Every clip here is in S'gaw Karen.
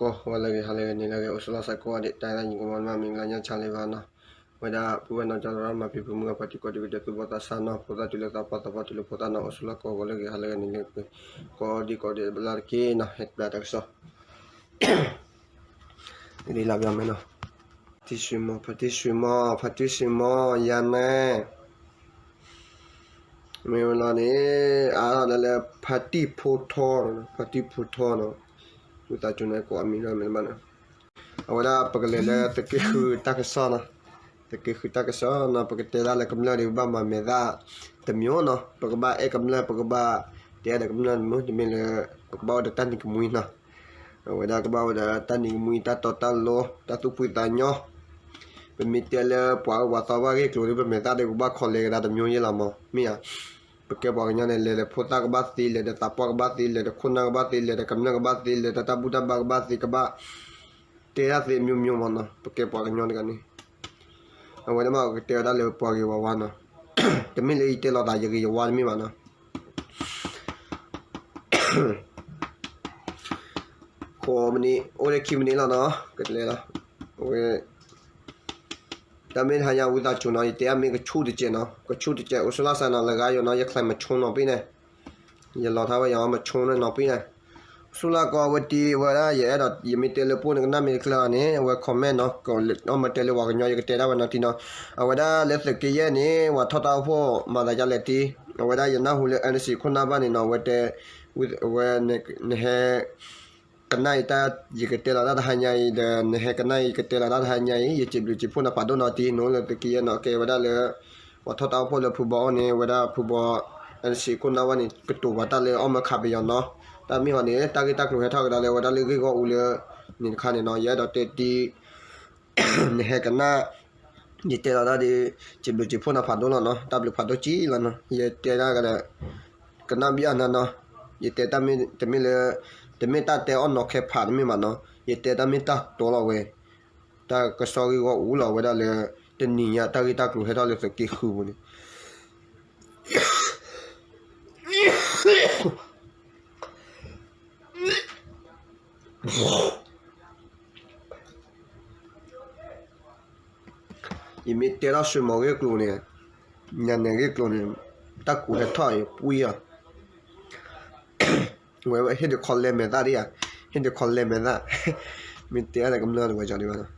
ကိးဂၤလၢအဂ့ၤ ဟါလၢအဂ့ၤ နံၤလၢအဂ့ၤ အိၣ်ဆူၣ်လီၤစဲးကိးဂၤဒဲး တၢ်အဲၣ်တၢ်ညီကိးမံၤမံၤ မ့ၢ်လၢညါဆါလံဘၣ်နီၤ. ဝဲဒၣ်ပုၢ်ဝဲၢ်နီၢ်ကၠီတရၣ် မၤဖံးဖုမုၢ်ဂၤ ပှၤထံကီၢ်တံၤကတၢၢ် သူၣ်ဘီၣ်သးစၢ်နီၤ ဖိသၣ်တုၤလၢသးပှၢ် သးပှၢ်တုၤလၢဖိသၣ်နီၤ အိၣ်ဆူၣ်လီၤကိးဂၤလၢအဂ့ၤ ဟါလၢအဂ့ၤ နံၤလၢအဂ့ၤ ကိးဒံကိးဒဲးဘျါတက့ၢ်နီၤ ဟဲပျၢ်တၢ်ကစီၣ် ဒ်လၢပျၢ်မ့ၢ်နီၤ ဖါတံၢ်ဆွံမီၤ ဖါတံၢ်ဆွံမီၤ ဖါတံၢ်ဆွံမီၤ ယၤနဲ မ့ၢ်ဝဲလီၤန့ၣ် အါထီၣ်လၢလၢ ဖါတံၢ်ဖိထီနီၤ ဖါတံၢ်ဖိထီနီၤ ဝံသးစူၤန့ၣ် ကိးအမံၤလၢမ့ၢ်လၢမးနီၤ အဝဲဒၣ်ပကလဲၤလၢသုးက့ဃုတၢ်ကစီၣ်နီၤ သုးက့ဃုတၢ်ကစီၣ်နီၤ ပကတဲဒၣ်လၢကမျၢၢ်ဒီး ပဘၣ်မၤမဲာ်သၣ်တမျိုးနီၤ ပကဘၣ်အဲၣ်ကမျၢၢ် ပကဘၣ်တဲဒီးကမျၢၢ်တမံၤ တမ့ၢ်လၢ ပကဘၣ်အိၣ်ဒီးတၢ်နံၤကမှံနီၤ အဝဲဒၣ်ကဘၣ်အိၣ်ဒီးတၢ်နံၤကမှံ တၢ်တီတၢ်လိၤ တၢ်သူၣ်ဖှံသးညီ ပမ့ၢ်တဲလၢပှၤအၢပှၤသီဘၣ်ဂ့ၢ်ကျိၤဒီး ပမဲာ်သၣ်ဒီး ပဘၣ်ခီလဲကဒါတမျိုးယဲလီၤမး မ့ၢ်ဧါ ပကဲပှၤကညီန့ၣ် လဲၤဒီးဖိသၣ်ကဘၣ်သ့ လဲၤဒီးသးပှၢ်ကဘၣ်သ့ လဲၤဒီးခိၣ်နၢ်ကဘၣ်သ့ လဲၤဒီးကမျၢၢ်ကဘၣ်သ့ လဲၤဒီးတၢ်ဘူၣ်တၢ်ဘါကဘၣ်သ့ ကဘၣ်တဲဒၣ်သ့မျိုးမျိုးမးနီၤ ပကဲပှၤကညီတဂၤန့ၣ် အဝဲဒၣ်မး ကတဲဝဲဒၣ်လၢပှၤဂ့ၤဝါဝါနီၤ တမ့ၢ်လၢယတဲလီၤသးယဂ့ၤယဝါတမ့ၢ်ဘၣ်နီၤ ဃိးမံးနံး အိၣ်ထဲခံမံးနံးလီၤနီၤ ကလဲၤလီၤ အဝဲ တၢ်မ့ၢ်တဟါညါဝံသးစူၤနီၤ ယတဲအမ့ၢ်ကဆူၣ်တကဲးနီၤ ကဆူၣ်တကဲး အိၣ်ဆူၣ်လီၤစဲးနီၤ လၢဂၤယိၤနီၤ ယချဲးမဆိနီၤပ့ၤန့ၣ် ယလီၤထါဝဲယၤမဆိန့ၣ်နီၤပ့ၤန့ၣ် ဆူၣ်လီၤကိးဝဲတံၤဝဲဒၣ် ယအဲၣ်ဒိး ယမ့ၢ်တဲလၢပှိၢ်န့ၣ် ကနၣ်မ့ၢ်တကျၢၤန့ၣ် အဝဲ comment နီၤ အီၣ်မ့ၢ်တဲလၢပှၤကညီ ယကတဲဒၣ်ဝဲနီၤတံၤနီၤ အဝဲဒၣ်လၢသုးက့ယဲၢ်န့ၣ် ပှၤထီၣ်တၢ်အိၣ်ဖှိၣ်မၤသးဒ်လဲၣ်တံၤ အဝဲဒၣ်ယနၢ်ဟူလၢ NC ခိၣ်နၢ်ဘၣ်န့ၣ်နီၤ အဝဲတဲ အဝဲ နဟဲ ကနၣ်အံၤတၢ် ယကတဲလီၤတၢ်တဟါညါအံၤဒီး နဟဲကနၣ်အံၤ ယကတဲလီၤတၢ်တဟါညါအံၤ ယစံးဘျုးစံးဖှိၣ်နၤဖးဒိၣ်နီၤတံၤ နအိၣ်လၢသုးက့ယဲၢ်နီၤ ကဲဝဲဒၣ်လၢ ပှၤထီၣ်တၢ်အိၣ်ဖှိၣ်လၢဖုဘီအအိၣ်န့ၣ် ဝဲဒၣ်ဖုဘီ NC ခိၣ်နၢ်ဘၣ်န့ၣ် ကတိၤပှၤတၢ်လၢအီၣ်မၢခးပယီၤနီၤ တၢ်မ့ၢ်ဟီန့ၣ် တၢ်ဂ့ၢ်တၢ်ကျိၤဟဲထီၣ်ကဒါလၢဝဲဒၣ်လၢဂ့ၢ်ဂီၢ်အူလၢ န့ၣ်တခါန့ၣ်နီၤ ယအဲၣ်ဒိးတဲတံၤ နဟဲကနၣ် ယတဲလီၤတၢ်ဒီး စံးဘျုးစံးဖှိၣ်နၤဖးဒိၣ်လီၤနီၤ တၢ်ဘျုးဖးဒိၣ်ကံလီၤနီၤ ယတဲဒၣ်ကဒီး ကနၣ်ဘၣ်နၤနီၤ ယတဲတၢ်မ့ၢ်တမ့ၢ်လၢ တမ့ၢ်တၢ်တဲအီၣ်နီၤခဲဖးတမ့ၢ်ဘၣ်နီၤ ယတဲတၢ်မ့ၢ်တၢ်တီလီၤဝဲ တၢ်ကစီၣ်ဂ့ၢ်ဂီၢ်အူလီၤဝဲဒၣ်လၢ တနံၤညါတၢ်ဂ့ၢ်တၢ်ကျိၤဟဲထီၣ်လၢသုးက့ဃုပူၤန့ၣ် ယမ့ၢ်တဲထီၣ်ဆွံမီၤဂ့ၢ်ကျိၤန့ၣ် ညါန့ၣ်ဂ့ၢ်ကျိၤန့ၣ် တၢ်ကူးဟဲထီၣ်အံၤပှံၤအီၤ ဝဲဟ့ၣ်ဒုးခီလဲမဲာ်သၣ်ဒံးဧါ ဟ့ၣ်ဒုးခီလဲမဲာ်သၣ် မ့ၢ်တဲအါန့ၣ်ကမျၢၢ်တဝဲကီဒံးဘၣ်နီၤ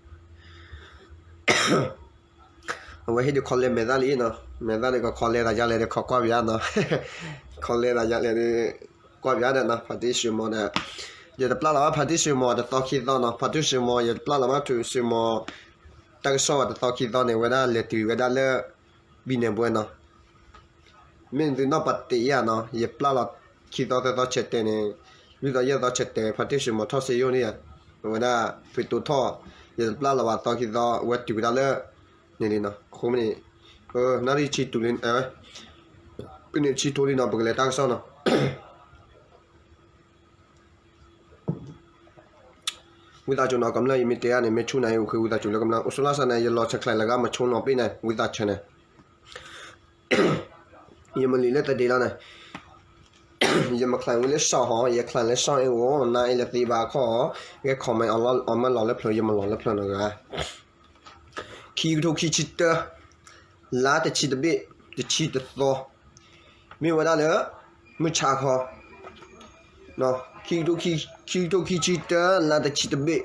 အဝဲဟ့ၣ်ဒုးခီလဲမဲာ်သၣ်လံနီၤ မဲာ်သၣ်ဒုးကခီလဲသးယါလဲၣ်ဒီးခီကွၢ်ပၠးနီၤ ခီလဲသးယါလဲၣ်ဒီး ကွၢ်ပၠးဒီးနီၤ ဖါတံၢ်ဆွံမီၤဒီး ယတပျၢ်လီၤဘၣ်ဖါတံၢ်ဆွံမီၤတသီခံသီနီၤ ဖါတံၢ်ဆွံမီၤ ယတပျၢ်လီၤဘၣ်ဆွံမီၤ တၢ်ကစီၣ်ဘၣ်တသီခံသီန့ၣ် ဝဲဒၣ်လဲၤတုၤဝဲဒၣ်လၢ ဘံၣ်နဲၣ်ဘှဲနီၤ မ့ၢ်သုနီၢ်ပာ်တ့ၢ်ယၤနီၤ ယပျၢ်လီၤခံသီသၢသီဆဲးတဲာ်န့ၣ် လွံၢ်သီယဲၢ်သီဆဲးတဲာ် ဖါတံၢ်ဆွံမီၤထီၣ်စ့ယိၣ်န့ၣ်ယါ အဝဲဒၣ် ဖုတိထီၣ် ယတပျၢ်လီၤဘၣ်သီခံသီ အဝဲတုၤဝဲဒၣ်လၢ န့ၣ်လံနီၤ အဃိမ့ၢ်န့ၣ် နၣ်ရံၣ်ဆံတူၤလံ ပန့ၣ်ဆံထိလံနီၤ ပကလဲၤတၢ်ကစီၣ်နီၤ ဝံသးစူၤနီၤ ကမျၢၢ်ယမ့ၢ်တဲအါန့ၣ် မ့ၢ်ဆူၣ်နၤအံၤ အိၣ်ဃ့ဝံသးစူၤလၢကမျၢၢ် အိၣ်ဆူၣ်လီၤစဲးန့ၣ် ယလီၤဆဲးချဲးလၢဂၤမဆိနီၤပ့ၤန့ၣ် ဝံသးစူၤန့ၣ် ယမၤလံာ်လၢတဒ့လီၤန့ၣ် ယမၤချဲးဝံၤလၢစီၣ်ဟီ ယချဲးလၢစီၣ်အံၤအိၣ် နၤအံၤလဲၤသ့ဘၣ်အခီၣ် ဂဲၤ comment အီၤမၢလီၤလၢဖျၢၣ် ယမၤလီၤလၢဖျၢၣ်နီၤဂၤ ခံကထိခံဆံတၢ လါတဆံတဘ့ၣ် တဆံတသီ မ့ၢ်ဝဲဒၣ်လၢ မုၢ်ဆါခီ ခံကထိခံဆံတၢ လါတဆံတဘ့ၣ်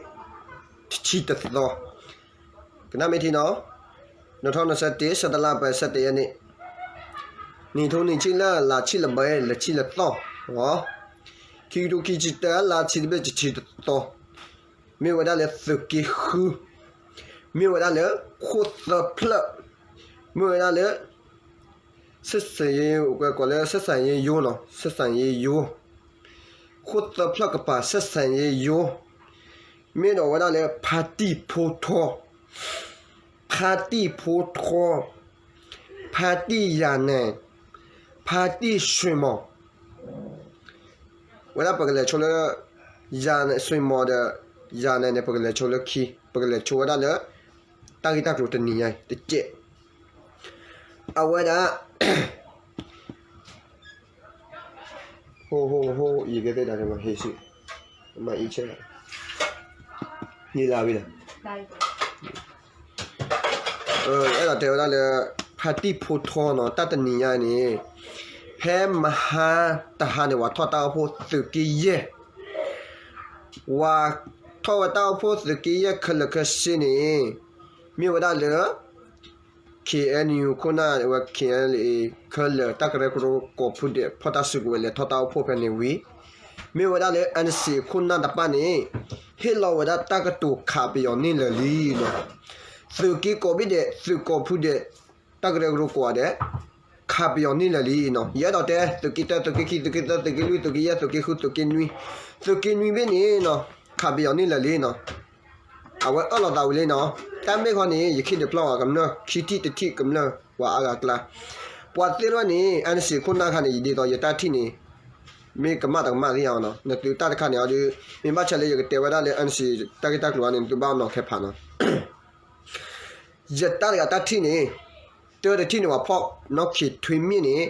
တဆံတသီ ကနၣ်မ့ၢ်ထံနီၤ နထီၣ်နဆၢတ့ၢ် ဆၢတလါပှဲၤဆၢတ့ၢ်ယဲၢ်န့ၣ် နံၣ်ထူနံၣ်ဆံလၢ လါဆံလဘဲ လါဆံလသီ ခံကထိခံဆံတၢ လါဆံတဘ့ၣ် တဆံတသီ မ့ၢ်ဝဲဒၣ်လၢသုးက့ဃု မ့ၢ်ဝဲဒၣ်လၢ ခိၣ်သၢဖျၢၣ် မ့ၢ်ဝဲဒၣ်လၢ ဆက်ဆံရေး ကွဲးကိးလၢ ဆက်ဆံရေးရုံးနီၤ ဆက်ဆံရေးရုံး ခိၣ်သၢဖျၢၣ်ကပၤ ဆက်ဆံရေးရုံး မ့ၢ်ဒီးဝဲဒၣ်လၢ ဖါတံၢ်ဖိထီ ဖါတံၢ်ဖိထီ ဖါတံၢ်ယၤနဲ ဖါတံၢ်ဆွံမီၤ ဝဲဒၣ်ပကလဲၤဆိလၢ ယၤနဲ ဆွံမီၤဒီး ယၤနဲန့ၣ် ပကလဲၤဆိလၢခံ ပကလဲၤဆိဝဲဒၣ်လၢ တၢ်ဂ့ၢ်တၢ်ကျိၤတနံၤညါအံၤ တကဲး အဝဲဒၣ် ဟိဟိဟိ ယကသ့ၣ်တၢ်န့ၣ်မး ဟ့ၣ်ဆူၣ် မၤအံးဆဲး ယလၢဝံၤလီၤ. အဲၣ်ဒိးတဲဝဲဒၣ်လၢ ဖါတံၢ်ဖိထီနီၤ တၢ်တနံၤညါန့ၣ် ဖဲမဟါတဟါန့ၣ် ပှၤထီၣ်တၢ်အိၣ်ဖှိၣ်သုးက့ယဲၢ် ပှၤထီၣ်ဝဲတၢ်အိၣ်ဖှိၣ်သုးက့ယဲၢ်ခဲလၢာ်ခဲဆ့န့ၣ် မ့ၢ်ဝဲဒၣ်လၢ ခ့ၣ်အဲၣ်ယူၣ် ခိၣ်နၢ်ဝဲ ခ့ၣ်အဲၣ်ယူၣ် ခဲလၢာ် တၢ်ကရၢကရိကိးဖုဒဲး ဖီၣ်တၢ်စုကဝဲၤ လဲၤထီၣ်တၢ်အိၣ်ဖှိၣ်ဖဲန့ၣ်ဝံၤ မ့ၢ်ဝဲဒၣ်လၢ အၣ်အၣ်ၣ်စံၣ် ခိၣ်နၢ်တဖၣ်န့ၣ် ဟ့ၣ်လီၤဝဲဒၣ်တၢ်ကတိၤခးပယီၤန့ၢ်လၢာ်လံနီၤ. သုးက့ကိးဘ့ၣ်ဒဲး သုးကိးဖုဒဲး တၢ်ကရၢကရိကိးဂၤဒဲး ခးပယီၤန့ၢ်လၢာ်လံနီၤ. ယအဲၣ်ဒိးတဲ သုးက့တၢ သုးက့ခံ သုးက့သၢ သုးက့လွံၢ် သုးက့ယဲၢ် သုးက့ဃု သုးက့နွံ သုးက့နွံဘ့ၣ်န့ၣ်နီၤ ခးပယီၤန့ၢ်လၢာ်လံနီၤ. အဝဲအၢၣ်လီၤသးဝံၤလံနီၤ. တၢ်မ့ၢ်ခီန့ၣ် ယခ့တဖျီၣ်အီၤ ကမျၢၢ် ခံထံၣ်တထံၣ်ကမျၢၢ် ပှၤအါဂၤအကျါ ပှၤသ့ၣ်တဖၣ်န့ၣ် အၣ်အၣ်စံၣ် ခိၣ်နၢ်ခါန့ၣ် ယဒ်သိးယတၢ်ထံၣ်န့ၣ် မ့ၢ်ကမၣ်တကမၣ်သ့ၣ်ညါအီၤနီၤ. နသုတၢ်တခါန့ၣ်အီၤဒီး မ့ၢ်ဘၣ်ဆၣ်လၢယကတဲဝဲဒၣ်လၢ အၣ်အၣ်စံၣ် တၢ်ဂ့ၢ်တၢ်ကျိၤအံၤန့ၣ် နသုဘၣ်အနီၤခဲဖးနီၤ. ယတၢ်တဂၤတၢ်ထံၣ်န့ၣ် တၢ်တထံၣ်န့ၣ် ပှၤဖီၣ်နီၢ်ခ့ၣ်ထွ့မ့ၣ်န့ၣ်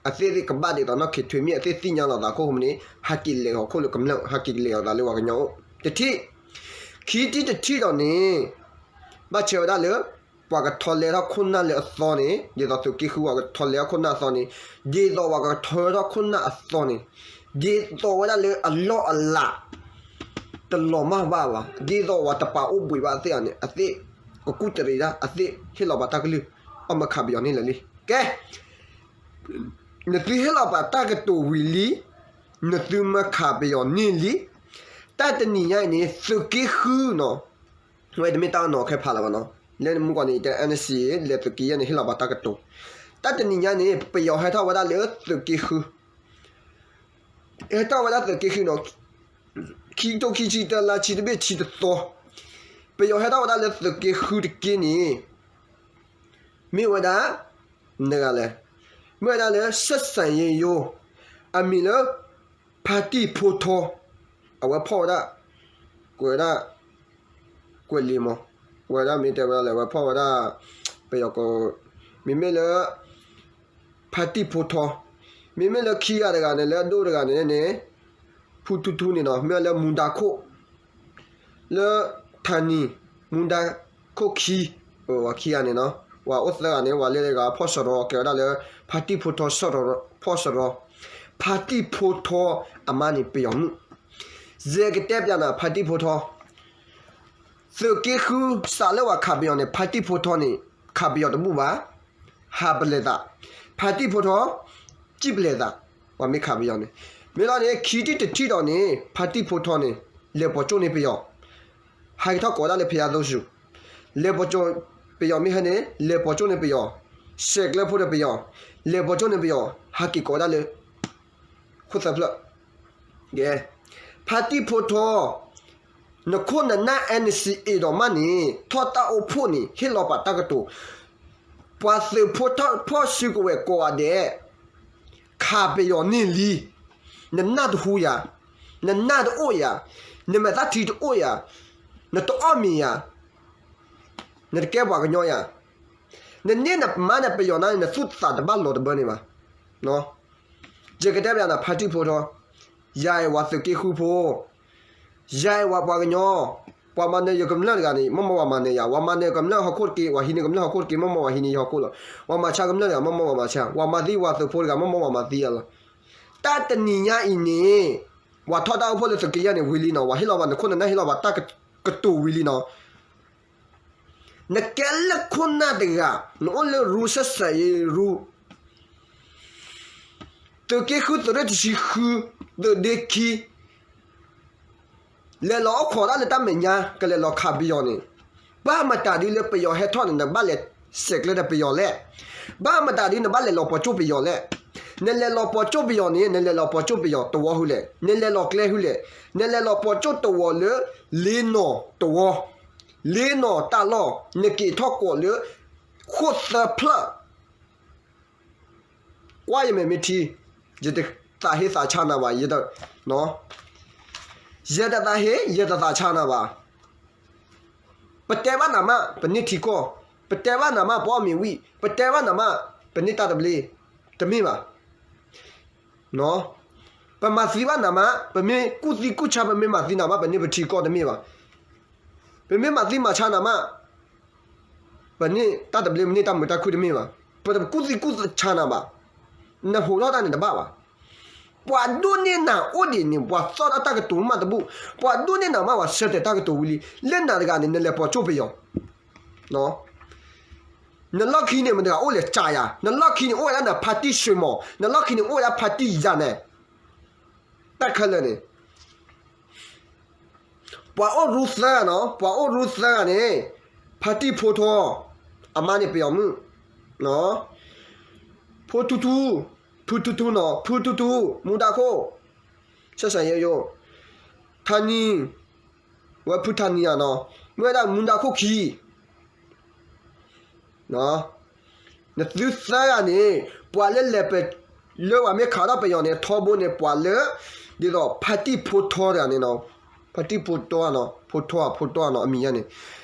အသ့ၣ်သ့ၣ်ကဘၣ်ဒ်သိးနီၢ်ခ့ၣ်ထွ့မ့ၣ် အသ့ၣ်သ့ၣ်ညါလီၤသးခိၣ်မ့ၢ်န့ၣ် ဟးက့ၤလဲၤအီၤခိၣ်လၢကမျၢၢ် ဟးက့ၤလဲၤအီၤသးလၢပှၤကညီအိၣ် တထံၣ်. ခံထံၣ်တထံၣ်ဒီးန့ၣ် ဘၣ်ဆၣ်ဝဲဒၣ်လၢ ပှၤကထီၣ်လဲထီၣ်ခိၣ်နၢ်လၢအသီန့ၣ် ဒ်သိးသုးက့ဃု ပှၤကထီၣ်လဲထီၣ်ခိၣ်နၢ်အသီန့ၣ် ဒ်သိးပှၤကထီၣ်လဲထီၣ်ခိၣ်နၢ်အသီန့ၣ် ဒ်သိးဝဲဒၣ်လၢအလီၢ်အလၤ တလီၤမၢ်ဘၣ်ဘၣ် ဒ်သိးပှၤတပာ်အိၣ်ဘှံးဘၣ်သ့ၣ်အီၤန့ၣ် အသ့ၣ်ကကူၣ်တရံးဒၣ် အသ့ၣ်ဟ့ၣ်လီၤပှၤတၢ်ကလုၢ် အီၣ်မၢခးပယီၤန့ၢ်လၢာ်လံ. ကဲ နသုဟ့ၣ်လီၤပှၤတၢ်ကတိၤဝံၤလံ, နသုမၢခးပယီၤန့ၢ်လံ. တၢ်တနံၤညါအံၤန့ၣ် သုးက့ဃုနီၤ, ဝဲတမ့ၢ်တၢ်အနီၣ်ခဲဖးလၢၤဘၣ်နီၤ. လၢမုၢ်ကီၢ်န့ၣ် ယတဲ NCA လဲၤသုးက့ယဲၢ်န့ၣ် ဟ့ၣ်လီၤပှၤတၢ်ကတိၤ. တၢ်တနံၤညါန့ၣ် ပယီၤဟဲထီၣ်ဝဲဒၣ်လၢသုးက့ဃု, ဟဲထီၣ်ဝဲဒၣ်သုးက့ဃုနီၤ, ခံကထိခံဆံတၢ လါဆံတဘ့ၣ်ဆံတသီ, ပယီၤဟဲထီၣ်ဝဲဒၣ်လၢသုးက့ဃုတက့ၢ်န့ၣ် မ့ၢ်ဝဲဒၣ် နဂၤလဲၣ်, မ့ၢ်ဝဲဒၣ်လၢ ဆက်ဆံရေးရုံး, အမံၤလၢ ဖါတံၢ်ဖိထီ, အဝဲဖီၣ်ဝဲဒၣ်, ကွဲးဝဲဒၣ်, ကွဲးလံာ်မး, ဝဲဒၣ်မ့ၢ်တဲဝဲဒၣ်လဲၣ်, အဝဲဖီၣ်ဝဲဒၣ် ပယီၤကီး, မ့မ့ၢ်လၢ ဖါတံၢ်ဖိထီ, မ့မ့ၢ်လၢခံဂၤတဂၤန့ၣ် လၢအဒိၣ်တဂၤန့ၣ်န့ၣ် ဖူထူထူန့ၣ်နီၤ, မ့ၢ်လၢမူဒါခိၣ် လၢ ထါနံၤ မူဒါခိၣ်ခံ, ပှၤခံဂၤန့ၣ်နီၤ, ပှၤအိၣ်သၢဂၤန့ၣ် ပှၤလၢတဂၤဖီၣ်စရီ ကဲဝဲဒၣ်လၢ ဖါတံၢ်ဖိထီ ဖီၣ်စရီ, ဖါတံၢ်ဖိထီအမါန့ၣ်ပယီၤမုၣ်, ယကတဲပျးနၤ ဖါတံၢ်ဖိထီ, သုးက့ဃုစးလၢပှၤခးပယီၤန့ၣ် ဖါတံၢ်ဖိထီန့ၣ် ခးပယီၤတဘူၣ်ဘၣ်, ဟးပလဲၤသး, ဖါတံၢ်ဖိထီ စံၣ်ပလဲၤသး, ပှၤမ့ၢ်ခးပယီၤန့ၣ်, မ့ၢ်လီၤန့ၣ် ခံထံၣ်တထံၣ်ဒီးန့ၣ် ဖါတံၢ်ဖိထီန့ၣ် လဲၤပိာ်ကၠိၣ်န့ၢ်ပယီၤ, ဟဲက့ၤထီၣ်ကိးဒၣ်လၢဖယါသိဆူၣ်, လဲၤပိာ်ကၠိၣ်, ပယီၤမ့ၢ်ဟဲန့ၣ် လဲၤပိာ်ကၠိၣ်န့ၢ်ပယီၤ, ဆဲးကျၢဖိဒီးပယီၤ, လဲၤပိာ်ကၠိၣ်န့ၢ်ပယီၤ, ဟဲက့ၤကိးဒၣ်လၢ ခိၣ်သၢဖျၢၣ်, ကဲ, ဖါတံၢ်ဖိထီ, နခိၣ်နနၢ် NCA ဒိးမးန့ၣ် ထီၣ်တၢ်အိၣ်ဖှိၣ်န့ၣ် ဟ့ၣ်လီၤပှၤတၢ်ကတိၤ, ပှၤသုးဖိထီၣ်ဖီၣ်စုကဝဲၤကိးဂၤဒဲး ခးပယီၤန့ၢ်လံ, နနၢ်တဟူယၤ, နနၢ်တအိၣ်ယၤ, နမဲာ်သၣ်ထံတအိၣ်ယၤ, နတအီၣ်မ့ၤယၤ, နတကဲပှၤကညီယၤ, နန့ၢ်နမါနပယီၤနၤန့ၣ် နသူၣ်သးတဘၣ်လီၤတဘၢန့ၣ်ဘၣ်. ယကတဲပျးနၤ ဖါတံၢ်ဖိထီ, ယၤအံၤဝဲသုးက့ဃုဖိ, ယၤအံၤဝဲပှၤကညီ, ပှၤမၤနၢၤယကမျၢၢ်တဂၤန့ၣ် မ့ၢ်မ့ၢ်ပှၤမၤနၢၤယၤ, ပှၤမၤနၢၤကမျၢၢ်ဟီၣ်ခိၣ်တက့ၢ်, ပှၤဟံးန့ၢ်ကမျၢၢ်ဟီၣ်ခိၣ်တက့ၢ်, မ့ၢ်မ့ၢ်ပှၤဟံးန့ၢ်ယဟီၣ်ခိၣ်လီၤ. ပှၤမၤဆါကမျၢၢ်တဂၤ မ့ၢ်မ့ၢ်ပှၤမၤဆါ, ပှၤမၤသံပှၤသုးဖိတဂၤ မ့ၢ်မ့ၢ်ပှၤမၤသံအလီၤ. တၢ်တနံၤညါအံၤန့ၣ် ပှၤထီၣ်တၢ်အိၣ်ဖှိၣ်လၢသုးက့ယဲၢ်န့ၣ်ဝံၤလံနီၤ, ပှၤဟ့ၣ်လီၤဘၣ်နခိၣ်နနၢ်ဟ့ၣ်လီၤဘၣ်တၢ်ကတိၤဝံၤလံနီၤ. နကဲလၢခိၣ်နၢ်တဂၤ, နအိၣ်လၢရူ ဆက်ဆံရေးရုံး, သုးက့ဃု သုးရ့ၣ်တဆံဃု, သုးဒ့ခံ, လဲၤလီၤအိၣ်ခိးဒၣ်လၢတၢ်မဲာ်ညါ ကလဲၤလီၤခးပယီၤန့ၣ်, ဘၣ်မတၤဒ်လၢပယီၤဟဲထီၣ်န့ၣ် နဘၣ်လဲၤဆဲးကျၢဒီးပယီၤလဲၣ်. ဘၣ်မတၤဒ်နဘၣ်လဲၤလီၤပိာ်ကၠိၣ်ပယီၤလဲၣ်. နလဲၤလီၤပိာ်ကၠိၣ်ပယီၤန့ၣ် နလဲၤလီၤပိာ်ကၠိၣ်ပယီၤတဝီဃုလဲၣ်, နလဲၤလီၤကျဲဃုလဲၣ်, နလဲၤလီၤပိာ်ကၠိၣ်တဝီလၢ လ့နီၢ်တဝီ, လ့နီၢ်တၢ်လီၢ်, နက့ၤထီၣ်ကိးလၢ ခိၣ်သၢဖျၢၣ် ကွၢ်ယမဲာ်မ့ၢ်ထံ, ယတသးဟ့သးဆါနၤဘၣ်, ယတသးဟ့ ယတသးဆါနၤဘၣ်. ပတဲဘၣ်နၤမး ပန့ၢ်ထံကီၢ်, ပတဲဘၣ်နၤမး ပအီၣ်မ့ၤဝံၣ်, ပတဲဘၣ်နၤမး ပန့ၢ်တၢ်သဘျ့, တမ့ၢ်ဘၣ်. ပမၤသံဘၣ်နၤမး ပမ့ၢ်ကူၣ်သံကူၣ်ဆါ ပမ့ၢ်မၤသံနၤမး ပန့ၢ်ပထံကီၢ်တမ့ၢ်ဘၣ်. ပမ့ၢ်မၤသံမၤဆါနၤမး, ပန့ၢ်တၢ်သဘျ့ ပန့ၢ်တၢ်မုာ်တၢ်ခုၣ်တမ့ၢ်ဘၣ်. ပတကူၣ်သံကူၣ်ဆါနၤဘၣ်. နဟူးထီၣ်တၢ်န့ၣ်တဘၣ်ဘၣ်. ပှၤဒိးန့ၢ်နၤအိၣ်ဒံးန့ၣ် ပှၤသီၣ်ထီၣ်တၢ်ကတိၤမးတဘူၣ်, ပှၤဒိးန့ၢ်နၤမး ပှၤဆၢတဲာ်တၢ်ကတိၤဝံၤလံ. လၢနၤတဂၤန့ၣ် နလဲၤပိာ်ကၠိပယီၤ နလီၢ်ခံန့ၣ် မတၤတဂၤအိၣ်လဲၤကးယၤ, နလီၢ်ခံန့ၣ် အိၣ်ဝဲဒၣ်နဖါတံၢ်ဆွ့ၤမီၤ, နလီၢ်ခံန့ၣ် အိၣ်ဝဲဒၣ်ဖါတံၢ်ယၤနဲၣ်, တၢ်ခဲလၢာ်န့ၣ် ပှၤအိၣ်ရူသၢဂၤနီၤ, ပှၤအိၣ်ရူသၢဂၤန့ၣ်, ဖါတံၢ်ဖိထီ, အမါန့ၣ်ပယီၤမုၣ်, ဖိထူထူ, ဖုထူထူနီၤ, ဖုထူထူ, မူဒါခိၣ်, ဆဲးစၢ်ယဲယိ, ထါနံ, ဝဲဖုထါနံဧါနီၤ, မ့ၢ်ဝဲဒၣ်မူဒါခိၣ်ခံ နသုသၢဂၤန့ၣ်, ပှၤလၢလဲၤပ, လၢပှၤမ့ၢ်ခးထီၣ်ပယီၤန့ၣ် ထီဘိန့ၣ် ပှၤလၢ, ဒ်သိးဖါတံၢ်ဖိထီတဂၤန့ၣ်နီၤ, ဖါတံၢ်ဖိထီနီၤ, ဖိထီဧါ ဖိထီဧါနီၤ အမံၤညါန့ၣ်,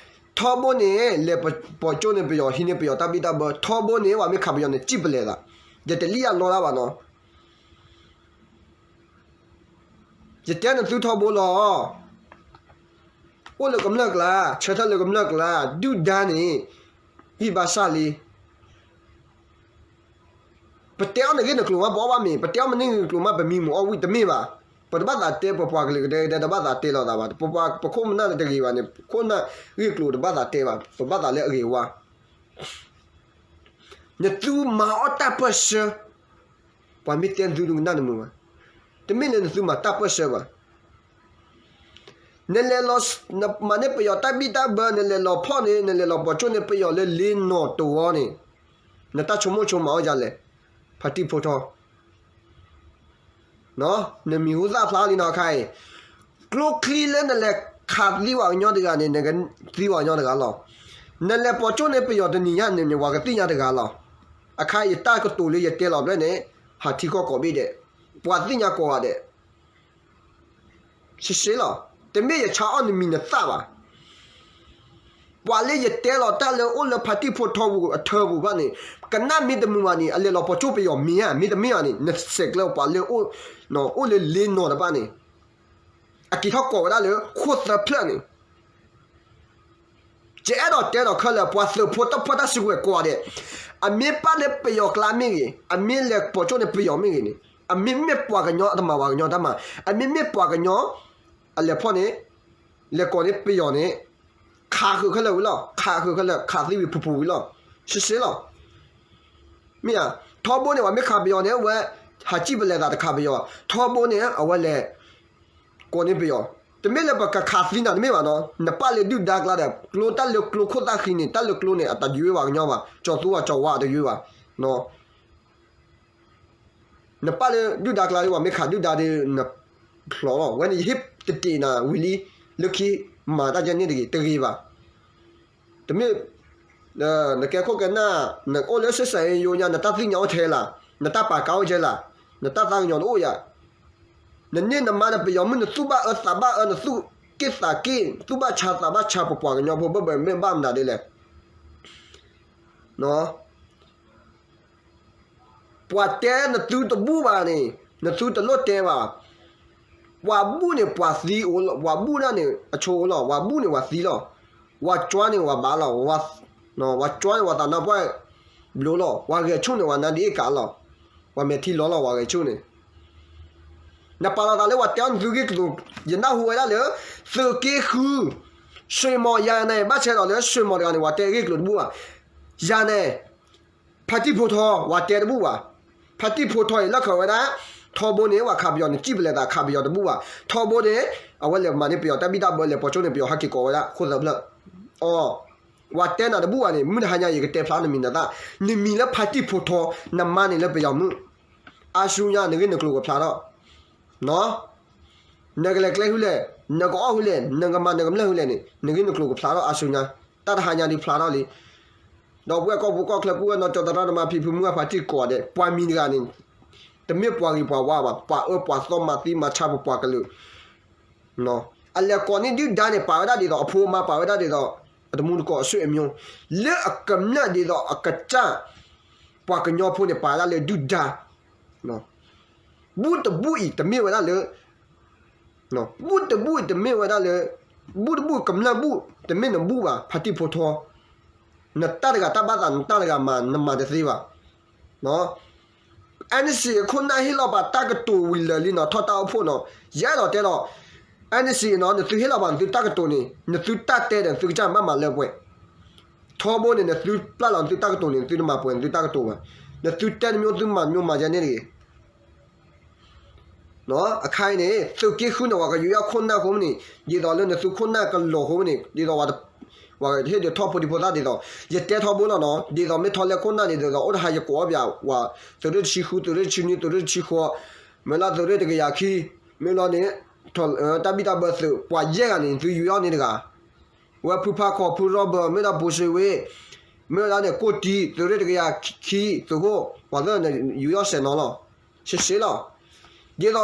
ထီဘိန့ၣ် လဲၤပိာ်ကၠိန့ၢ်ပယီၤ ဟံးန့ၢ်ပယီၤတၢ်ဘံၣ်တၢ်ဘၢ, ထီဘိန့ၣ် ပှၤမ့ၢ်ခးပယီၤန့ၣ် စံၣ်ပလဲၤသး, ယတလံၣ်ယလီတၢ်ဘၣ်နီၤ ယတဲနသုထီဘိလီၤ, အိၣ်လၢကမျၢၢ်ကျါ, ဆၢထၢၣ်လၢကမျၢၢ်ကျါ, ဒုၣ်ဒါန့ၣ်, ဂံၢ်ဘါစၢ်လံ, ပတဲအီၣ်နဂ့ၢ်နကျိၤမး ပအီၣ်ဘၣ်မ့ၤ, ပတဲအီၣ်မနုၤဂ့ၢ်ကျိၤမး ပမံမုာ်အီၣ်ဝံၣ်တမ့ၢ်ဘၣ်, ပတဘၣ်သးတဲ ပပှၤကလုာ်ကဒဲကဒဲတဘၣ်သးတဲလိာ်သးဘၣ်, ပပှၤပခိၣ်ပနၢ်တဂ့ၤဘၣ်န့ၣ် ခိၣ်နၢ်ဂ့ၢ်ကျိၤတဘၣ်သးတဲဘၣ်, ပဘၣ်သးလၢအဂ့ၤဝါ နသုမၤအီၣ်တၢ်ပၢၢ်ဆၢ, ပှၤမ့ၢ်တဲနသုဒုကနၣ်နမုာ်ဘၣ်, တမ့ၢ်လၢနသုမၤတၢ်ပၢၢ်ဆၢဘၣ်. နလဲၤလီၤ, နမၤန့ၢ်ပယီၤတၢ်ဘံၣ်တၢ်ဘၢ, နလဲၤလီၤဖီၣ်န့ၣ်, နလဲၤလီၤပိာ်ကၠိန့ၢ်ပယီၤလၢလ့နီၢ်တဝီန့ၣ်, နတၢ်ဆိကမိၣ်ဆိကမးအိၣ်ဒ်လဲၣ်, ဖါတံၢ်ဖိထီ နမံၤဟူသၣ်ဖျါလံနီၤခါအံၤ, ကျိချံလၢနလဲၤခးသံပှၤကညီတဂၤန့ၣ် နကသံပှၤကညီတဂၤလီၤ. နလဲၤပိာ်ကၠိန့ၢ်ပယီၤတနံၤညါန့ၣ် ပှၤကသ့ၣ်ညါတဂၤလီၤ. အခါအံၤတၢ်ကတိၤလၢယတဲလီၤဘျဲၣ်န့ၣ်, ဟးထံကီၢ်ကိးဘ့ၣ်ဒဲး, ပှၤသ့ၣ်ညါကိးဂၤဒဲး ရှဲရှဲလီၤ. တမ့ၢ်ယဆါအီၣ်နမံၤနသၣ်ဘၣ်. ပှၤလၢယတဲလီၤတၢ်လၢအိၣ်လၢဖါတံၢ်ဖိထီပူၤအထၢပူၤဘၣ်န့ၣ်, ကနၣ်မ့ၢ်တမုာ်ဘၣ်န့ၣ် အလဲၤလီၤပိာ်ကၠိပယီၤမ့ၢ်ဧါ, မ့တမ့ၢ်ဘၣ်န့ၣ် နဆဲးကျၢပှၤလၢအိၣ်, အိၣ်လၢလ့နီၢ်တဖၣ်န့ၣ်, အက့ၤထီၣ်ကိးဝဲဒၣ်လၢခိၣ်သၢဖျၢၣ်န့ၣ် ယအဲၣ်ဒိးတဲဒီးခဲလၢာ် ပှၤသုးဖိတၢ်ဖှီၣ်တၢ်စုကဝဲၤကိးဂၤဒဲး, အမ့ၢ်ပၣ်လၢပယီၤကျါမ့ၢ်ဂ့ၤ, အမ့ၢ်လဲၤပိာ်ကၠိန့ၢ်ပယီၤမ့ၢ်ဂ့ၤန့ၣ်, အမ့ၢ်မ့ၢ်ပှၤကညီအတမၤပှၤကညီတၢ်မၤ, အမ့ၢ်မ့ၢ်ပှၤကညီ အလဲၤဖီၣ်န့ၣ်, လဲၤကိးန့ၢ်ပယီၤန့ၣ်, ခးဃုာ်ခဲလၢာ်ဝံၤလီၤ, ခးဃုာ်ခဲလၢာ်, ခးသံဝံၤဖူဖူဝံၤလီၤ, ရှဲရှဲလီၤ. မ့ၢ်ဧါ, ထီဘိန့ၣ် ပှၤမ့ၢ်ခးပယီၤန့ၣ် အဝဲ ဟးစံၣ်ပလဲၤသးတခးပယီၤ, ထီဘိန့ၣ် အဝဲလဲၤ ကိးန့ၢ်ပယီၤ, တမ့ၢ်လၢပကခးသံနၤတမ့ၢ်ဘၣ်နီၤ, နပၣ်လၢဒုၣ်ဒါကျါဒီး ကျိတၢ်လၢကျိခိၣ်သၣ်ဃံန့ၣ် တၢ်လၢကျိန့ၣ် အတယွ့ပှၤကညီဘၣ်, ကၠီၤသူအကၠီၤဝါအတယွ့ဘၣ်, နပၣ်လၢဒုၣ်ဒါကျါဒီး ပှၤမ့ၢ်ခးဒုၣ်ဒါဒီး နဖျိးလီၤ, ဝဲန့ၣ်ယဟ့ၣ်တတ့ၢ်နၤဝံၤလံ, လၢခံ မၤတၢ်ကဲန့ၣ်တဂ့ၤ, တဂ့ၤဘၣ်. တမ့ၢ် နကဲခိၣ်ကဲနၢ်, နအိၣ်လၢစ့စဲယိညါ နတၢ်သ့ၣ်ညါအိၣ်ထဲလၢ်, နတၢ်ပာ်ကါအိၣ်ထဲလၢ်, နတၢ်သးကညီၤတအိၣ်ယၤ, နန့ၢ်နမါနပယီၤမုၣ် နသူၣ်ဘၣ်အၢသးဘၣ်အၢ နသူၣ်က့ၣ်သးက့ၣ် သူၣ်ဘၣ်ဆါသးဘၣ်ဆါ ပပှၤကညီဖိဘၣ်ဘၣ်မ့ၢ်ဘၣ်မနုၤဒ်လဲၣ် ပှၤတဲနသုတဘူၣ်ဘၣ်န့ၣ် နသုတလိၣ်တဲဘၣ်. ပှၤဘူၣ်န့ၣ်ပှၤသံအိၣ်လီၤ, ပှၤဘူၣ်ဒၣ်န့ၣ်အဆိအိၣ်လီၤ, ပှၤဘူၣ်န့ၣ်ပှၤသံလီၤ, ပှၤကွၢ်န့ၣ်ပှၤဘၣ်လီၤ, ပှၤကွၢ်န့ၣ်ပှၤသးနါပှၢ်ဘျိလီၤ, ပှၤဂဲၤဆူၣ်န့ၣ်ပှၤနါဒ့ကးလီၤ, ပှၤမဲာ်ထံလီၤလီၤ ပှၤဂဲၤဆူၣ်န့ၣ် နပာ်လီၤသးလၢပှၤတဲအီၣ်နသုဂ့ၢ်ကျိၤ, ယနၢ်ဟူဝဲဒၣ်လၢ သုးက့ဃု, ဆွ့ၣ်မီၢ်ယၤန့ၣ် ဘၣ်ဆၣ်ဒီးလၢဆွ့ၣ်မီၢ်တဂၤန့ၣ် ပှၤတဲဂ့ၢ်ကျိၤတဘူၣ်ဘၣ်. ယၤန့ၣ် ဖါတံၢ်ဖိထီ ပှၤတဲတဘူၣ်ဘၣ်. ဖါတံၢ်ဖိထီအံၤ လီၢ်ခၢၣ်ဝဲဒၣ် ထီဘိန့ၣ် ပှၤခးပယီၤန့ၣ် စံၣ်ပလဲၤသးခးပယီၤတဘူၣ်ဘၣ်. ထီဘိန့ၣ် အဝဲလဲၤမၤန့ၢ်ပယီၤတၢ်ဘံၣ်တၢ်ဘၢ လဲၤပိာ်ကၠိန့ၢ်ပယီၤ ဟဲက့ၤကိးဝဲဒၣ် ခိၣ်သၢဖျၢၣ် အီၤ ပှၤတဲနၤတဘူၣ်ဘၣ်န့ၣ် မုၢ်တဟါညါ ယကတဲဖျါနမံၤနသၣ်, နမံၤလၢဖါတံၢ်ဖိထီ, နမါန့ၣ်လၢပယီၤမုၣ်, အါဆူညါ နဂ့ၢ်နကျိၤကဖျါထီၣ်, နကလဲၤကျဲဟုလဲၣ်, နကအီၣ်ဟုလဲၣ်, နကမၤနကမျၢၢ်ဟုလဲၣ်န့ၣ် နဂ့ၢ်နကျိၤကဖျါထီၣ်အါဆူညါ, တၢ်တဟါညါဒုးဖျါထီၣ်လံ. ဒီပုၢ်ဝဲၢ်ကီၢ်ဖိကီၢ်ချၢ ပုၢ်ဝဲၢ်နီၢ်ကၠီ သရၣ်သမါ ဖံဖု မုၢ်ဂၢ်ဖါတံၢ်ကိးဂၤဒဲး ပှၤမံၤတဂၤန့ၣ် တမ့ၢ်ပှၤဂ့ၤပှၤဝါဘၣ်, ပှၤအၢပှၤသီ မၤသံမၤဆါပပှၤကလုာ် အလဲၤကိးန့ၢ်ဒုၣ်ဒါန့ၣ် ပာ်ဝဲဒၣ်ဒ်သိးအဖိအမါ ပာ်ဝဲဒၣ်ဒ်သိး အတမူတကိးအဆွေအမျိုး, လၢအကမျၢၢ်ဒ်သိးအကစၢ် ပှၤကညီဖိန့ၣ် ပာ်ဝဲဒၣ်လၢဒုၣ်ဒါ, ဘူၣ်တဘူၣ်အံၤတမ့ၢ်ဝဲဒၣ်လၢ ဘူၣ်တဘူၣ်အံၤတမ့ၢ်ဝဲဒၣ်လၢ ဘူၣ်တဘူၣ်ကမျၢၢ်ဘူၣ် တမ့ၢ်နဘူၣ်ဘၣ် ဖါတံၢ်ဖိထီ, နတၢ်တဂၤတၢ်ဘၣ်သး နတၢ်တဂၤမၤ နမၤတသ့ဘၣ်. NCA ခိၣ်နၢ်ဟ့ၣ်လီၤပာ်တၢ်ကတိၤဝံၤလၢာ်လံနီၤ ထီၣ်တၢ်အိၣ်ဖှိၣ်နီၤ, ယအဲၣ်ဒိးတဲလီၤ, NCA နီၤ နသုဟ့ၣ်လီၤပာ်နသုတၢ်ကတိၤန့ၣ် နသုတၢ်တဲဒီး နသုကစၢ်မၤမၤလၢပှဲၤ, ထီဘိန့ၣ် နသုပျၢ်လီၤနသုတၢ်ကတိၤန့ၣ် နသုတမၤပှဲၤနသုတၢ်ကတိၤဘၣ်, နသုတဲနမျိုးသုမၤမျိုးမၤယဲန့ၣ်တဂ့ၤ အခါအံၤန့ၣ် သုးက့ဃုန့ၣ် ပှၤကယူးယီၣ်ခိၣ်နၢ်အဃိမ့ၢ်န့ၣ် ဒ်သိးလၢနသုးခိၣ်နၢ်ကလီၤအဃိမ့ၢ်န့ၣ် ဒ်သိး ပှၤဟ့ၣ်ဒုးထီၣ်ဖိဒံဖိသၣ်ဒ်သိး ယတဲထီဘိလီၤနီၤ ဒ်သိးမ့ၢ်ထီလၢခိၣ်နၢ်န့ၣ် ဒ်သိးအိၣ်တဟါယကိးအီၣ်ပၠး ဝဲ သုးရ့ၣ်တဆံဃု သုးရ့ၣ်တဆံနွံ သုးရ့ၣ်တဆံဃိး မ့ၢ်လၢသုးရ့ၣ်တကယၤခံ မ့ၢ်လီၤန့ၣ် တၢ်ဘံၣ်တၢ်ဘၢသုး ပှၤယဲၢ်ဂၤန့ၣ် သုယူးယီၣ်န့ၢ်တဂၤ ဝဲဖုဖးခီ ဖုရီဘၢၣ် မ့ၢ်ဒၣ်ဘိၣ်စ့ဝ့ မ့ၢ်ဝဲဒၣ်န့ၣ် ကိၣ်တံ သုးရ့ၣ်တကယၤခံ သုးခိၣ် ပှၤသ့ၣ်န့ၣ် ယူးယီၣ်စဲးနီၤလီၤ ရှဲရှဲလီၤ ဒ်သိး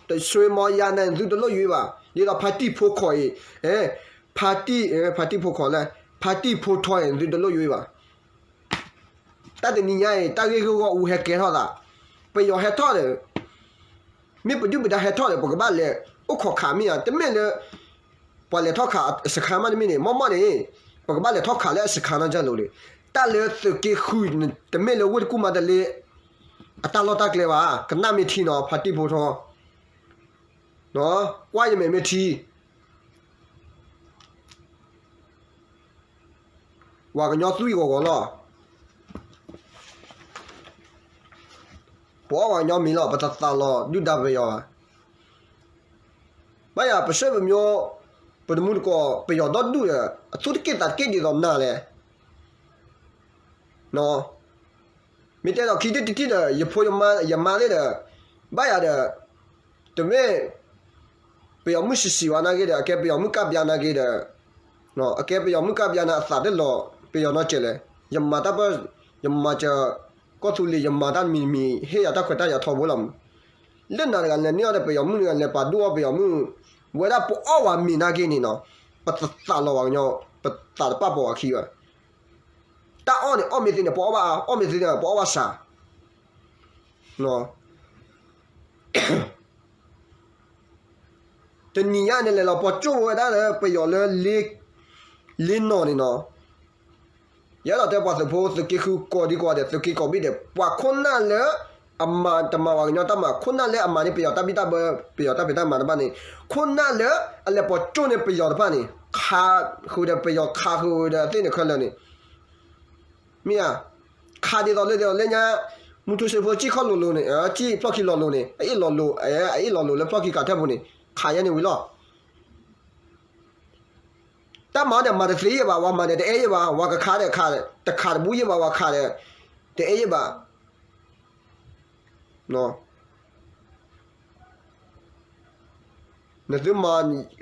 တဆွ့မီယါန့ၣ် သုတလိၣ်ယူၤဘၣ် ဒ်သိးဖါတံၢ်ဖိခီအံၤ ဖါတံၢ် ဖါတံၢ်ဖိခီလဲၣ် ဖါတံၢ်ဖိထီအံၤ သုတလိၣ်ယူၤဘၣ် တၢ်တနံၤညါအံၤ တၢ်ဂ့ၢ်ဂီၢ်ဂီၢ်အူဟဲကဲထီၣ်သး ပယီၤဟဲထီၣ်ဒီး မ့ၢ်ပဒုၣ်ပဒါဟဲထီၣ်ဒီး ပကဘၣ်လဲၤအိၣ်ခိးခးမ့ၢ်ဧါ တမ့ၢ်လၢ ပှၤလဲၤထီၣ်ခးအစခါမးတမ့ၢ်န့ၣ် မ့ၢ်မ့ၢ်န့ၣ် ပကဘၣ်လဲၤထီၣ်ခးလၢအစခါနီတၢ်လိၤန့ၣ် တၢ်လၢသုးက့ဃု တမ့ၢ်လၢဝ့ၢ်တကူၣ်မၤတလ့ အတၢ်လီၢ်တၢ်ကျဲဘၣ် ကနၣ်မ့ၢ်ထံနီၤ ဖါတံၢ်ဖိထီ ကွၢ်ယမဲာ်မ့ၢ်ထံ ပှၤကညီသွံၣ်ဂီၤဂီၤလီၤ. ပအီၣ်ပှၤကညီမံၤလီၤ ပတသးလီၤဒုၣ်ဒါပယီၤဘၣ်. ဘၣ်ယၤပဆၢပမျိုး ပတမူတကိး ပယီၤဒီဒူၣ်ဒီး အသူၣ်တက့ၢ်သးတက့ၢ်ဒ်သိးနၤလဲၣ်. မ့ၢ်တဲဒီးခံထံၣ်တထံၣ်ဒီး ယဖိယမါယမါသ့ၣ်ဒီး ဘၣ်ယၤဒီး တမ့ၢ် ပယီၤမုၣ်စံးစံးဝဲနာ်က့ဒီး အကဲပယီၤမုၣ်ကၢ်ပျါနာ်က့ဒီး အကဲပယီၤမုၣ်ကၢ်ပျါန့ၣ် အသးတလီၤပယီၤနီတစဲးလဲၣ်. ယမၤတၢ်ပၢၢ် ယမၤစၢၤ ကီၢ်သူလ့ၤ ယမၤတၢ်တမံၤတမံၤ ဟ့ၣ်ယၤတၢ်ခွဲးတၢ်ယာ်ထီဘိလီၤမး. လၢနၤတဂၤလဲၤန့ၢ်အီၤဒီး ပယီၤမုၣ်တဂၤလဲၤပာ်ဒိၣ်အီၣ်ပယီၤမုၣ် ဝဲဒၣ်ပအီၣ်ဝဲမ့ၤနာ်က့န့ၣ်နီၤ ပတသးလီၤဝဲကညီ ပသးတပာ်ပီၤဝဲခံဘၣ်. တၢ်အီၣ်န့ၣ် အီၣ်မ့ၢ်သ့န့ၣ် ပအီၣ်ဘၣ်အါ အီၣ်မ့ၢ်သ့န့ၣ် ပအီၣ်ဘၣ်စှၤ တနံၤညါန့ၣ် လဲၤလီၤပှီၢ်ကၠိၣ်ဝဲဒၣ်လၢပယီၤလၢ လ့နီၢ်န့ၣ်နီၤ. ယအဲၣ်ဒိးတဲပှၤသုးဖိသုးက့ဃုကိးဒံကိးဂၤဒဲး သုးက့ကိးဘ့ၣ်ဒဲး ပှၤခိၣ်နၢ်လၢအမၤတမၤပှၤကညီတၢ်မၤ ခိၣ်နၢ်လၢအမၤန့ၢ်ပယီၤတၢ်ဘံၣ်တၢ်ဘၢ ပယီၤတၢ်ဖံးတၢ်မၤတဖၣ်န့ၣ် ခိၣ်နၢ်လၢအလဲၤပှီၢ်ကၠိၣ်န့ၢ်ပယီၤတဖၣ်န့ၣ် ခးဃုာ်ဒီးပယီၤ ခးဃုာ်ဒီးအသ့ၣ်န့ၣ်ခဲလၢာ်န့ၣ် မ့ၢ်ဧါ, ခးဒ်သိးလၢဒ်သိးလၢညါ မူထူစ့ဖိစံၣ်ခီၣ်လိၤလိၤန့ၣ် စံၣ်ဖျီၣ်ခံလီၤလိၤန့ၣ် အအ့ၣ်လိၤလိၤ အအ့ၣ်လိၤလိၤလၢဖျီၣ်ခံကးထၢၣ်ပူၤန့ၣ် ခးယဲန့ၣ်ဝံၤလီၤ. တၢ်မၤန့ၣ်မၤတသ့ယဲၢ်ဘၣ် ဝဲမၤန့ၣ်တအဲၣ်ယဲၢ်ဘၣ် ဝဲကခးဒီးခး တခးတဘူၣ်ယဲၢ်ဘၣ် ဝဲခးဒီး တအဲၣ်ယဲၢ်ဘၣ် နသုမၤ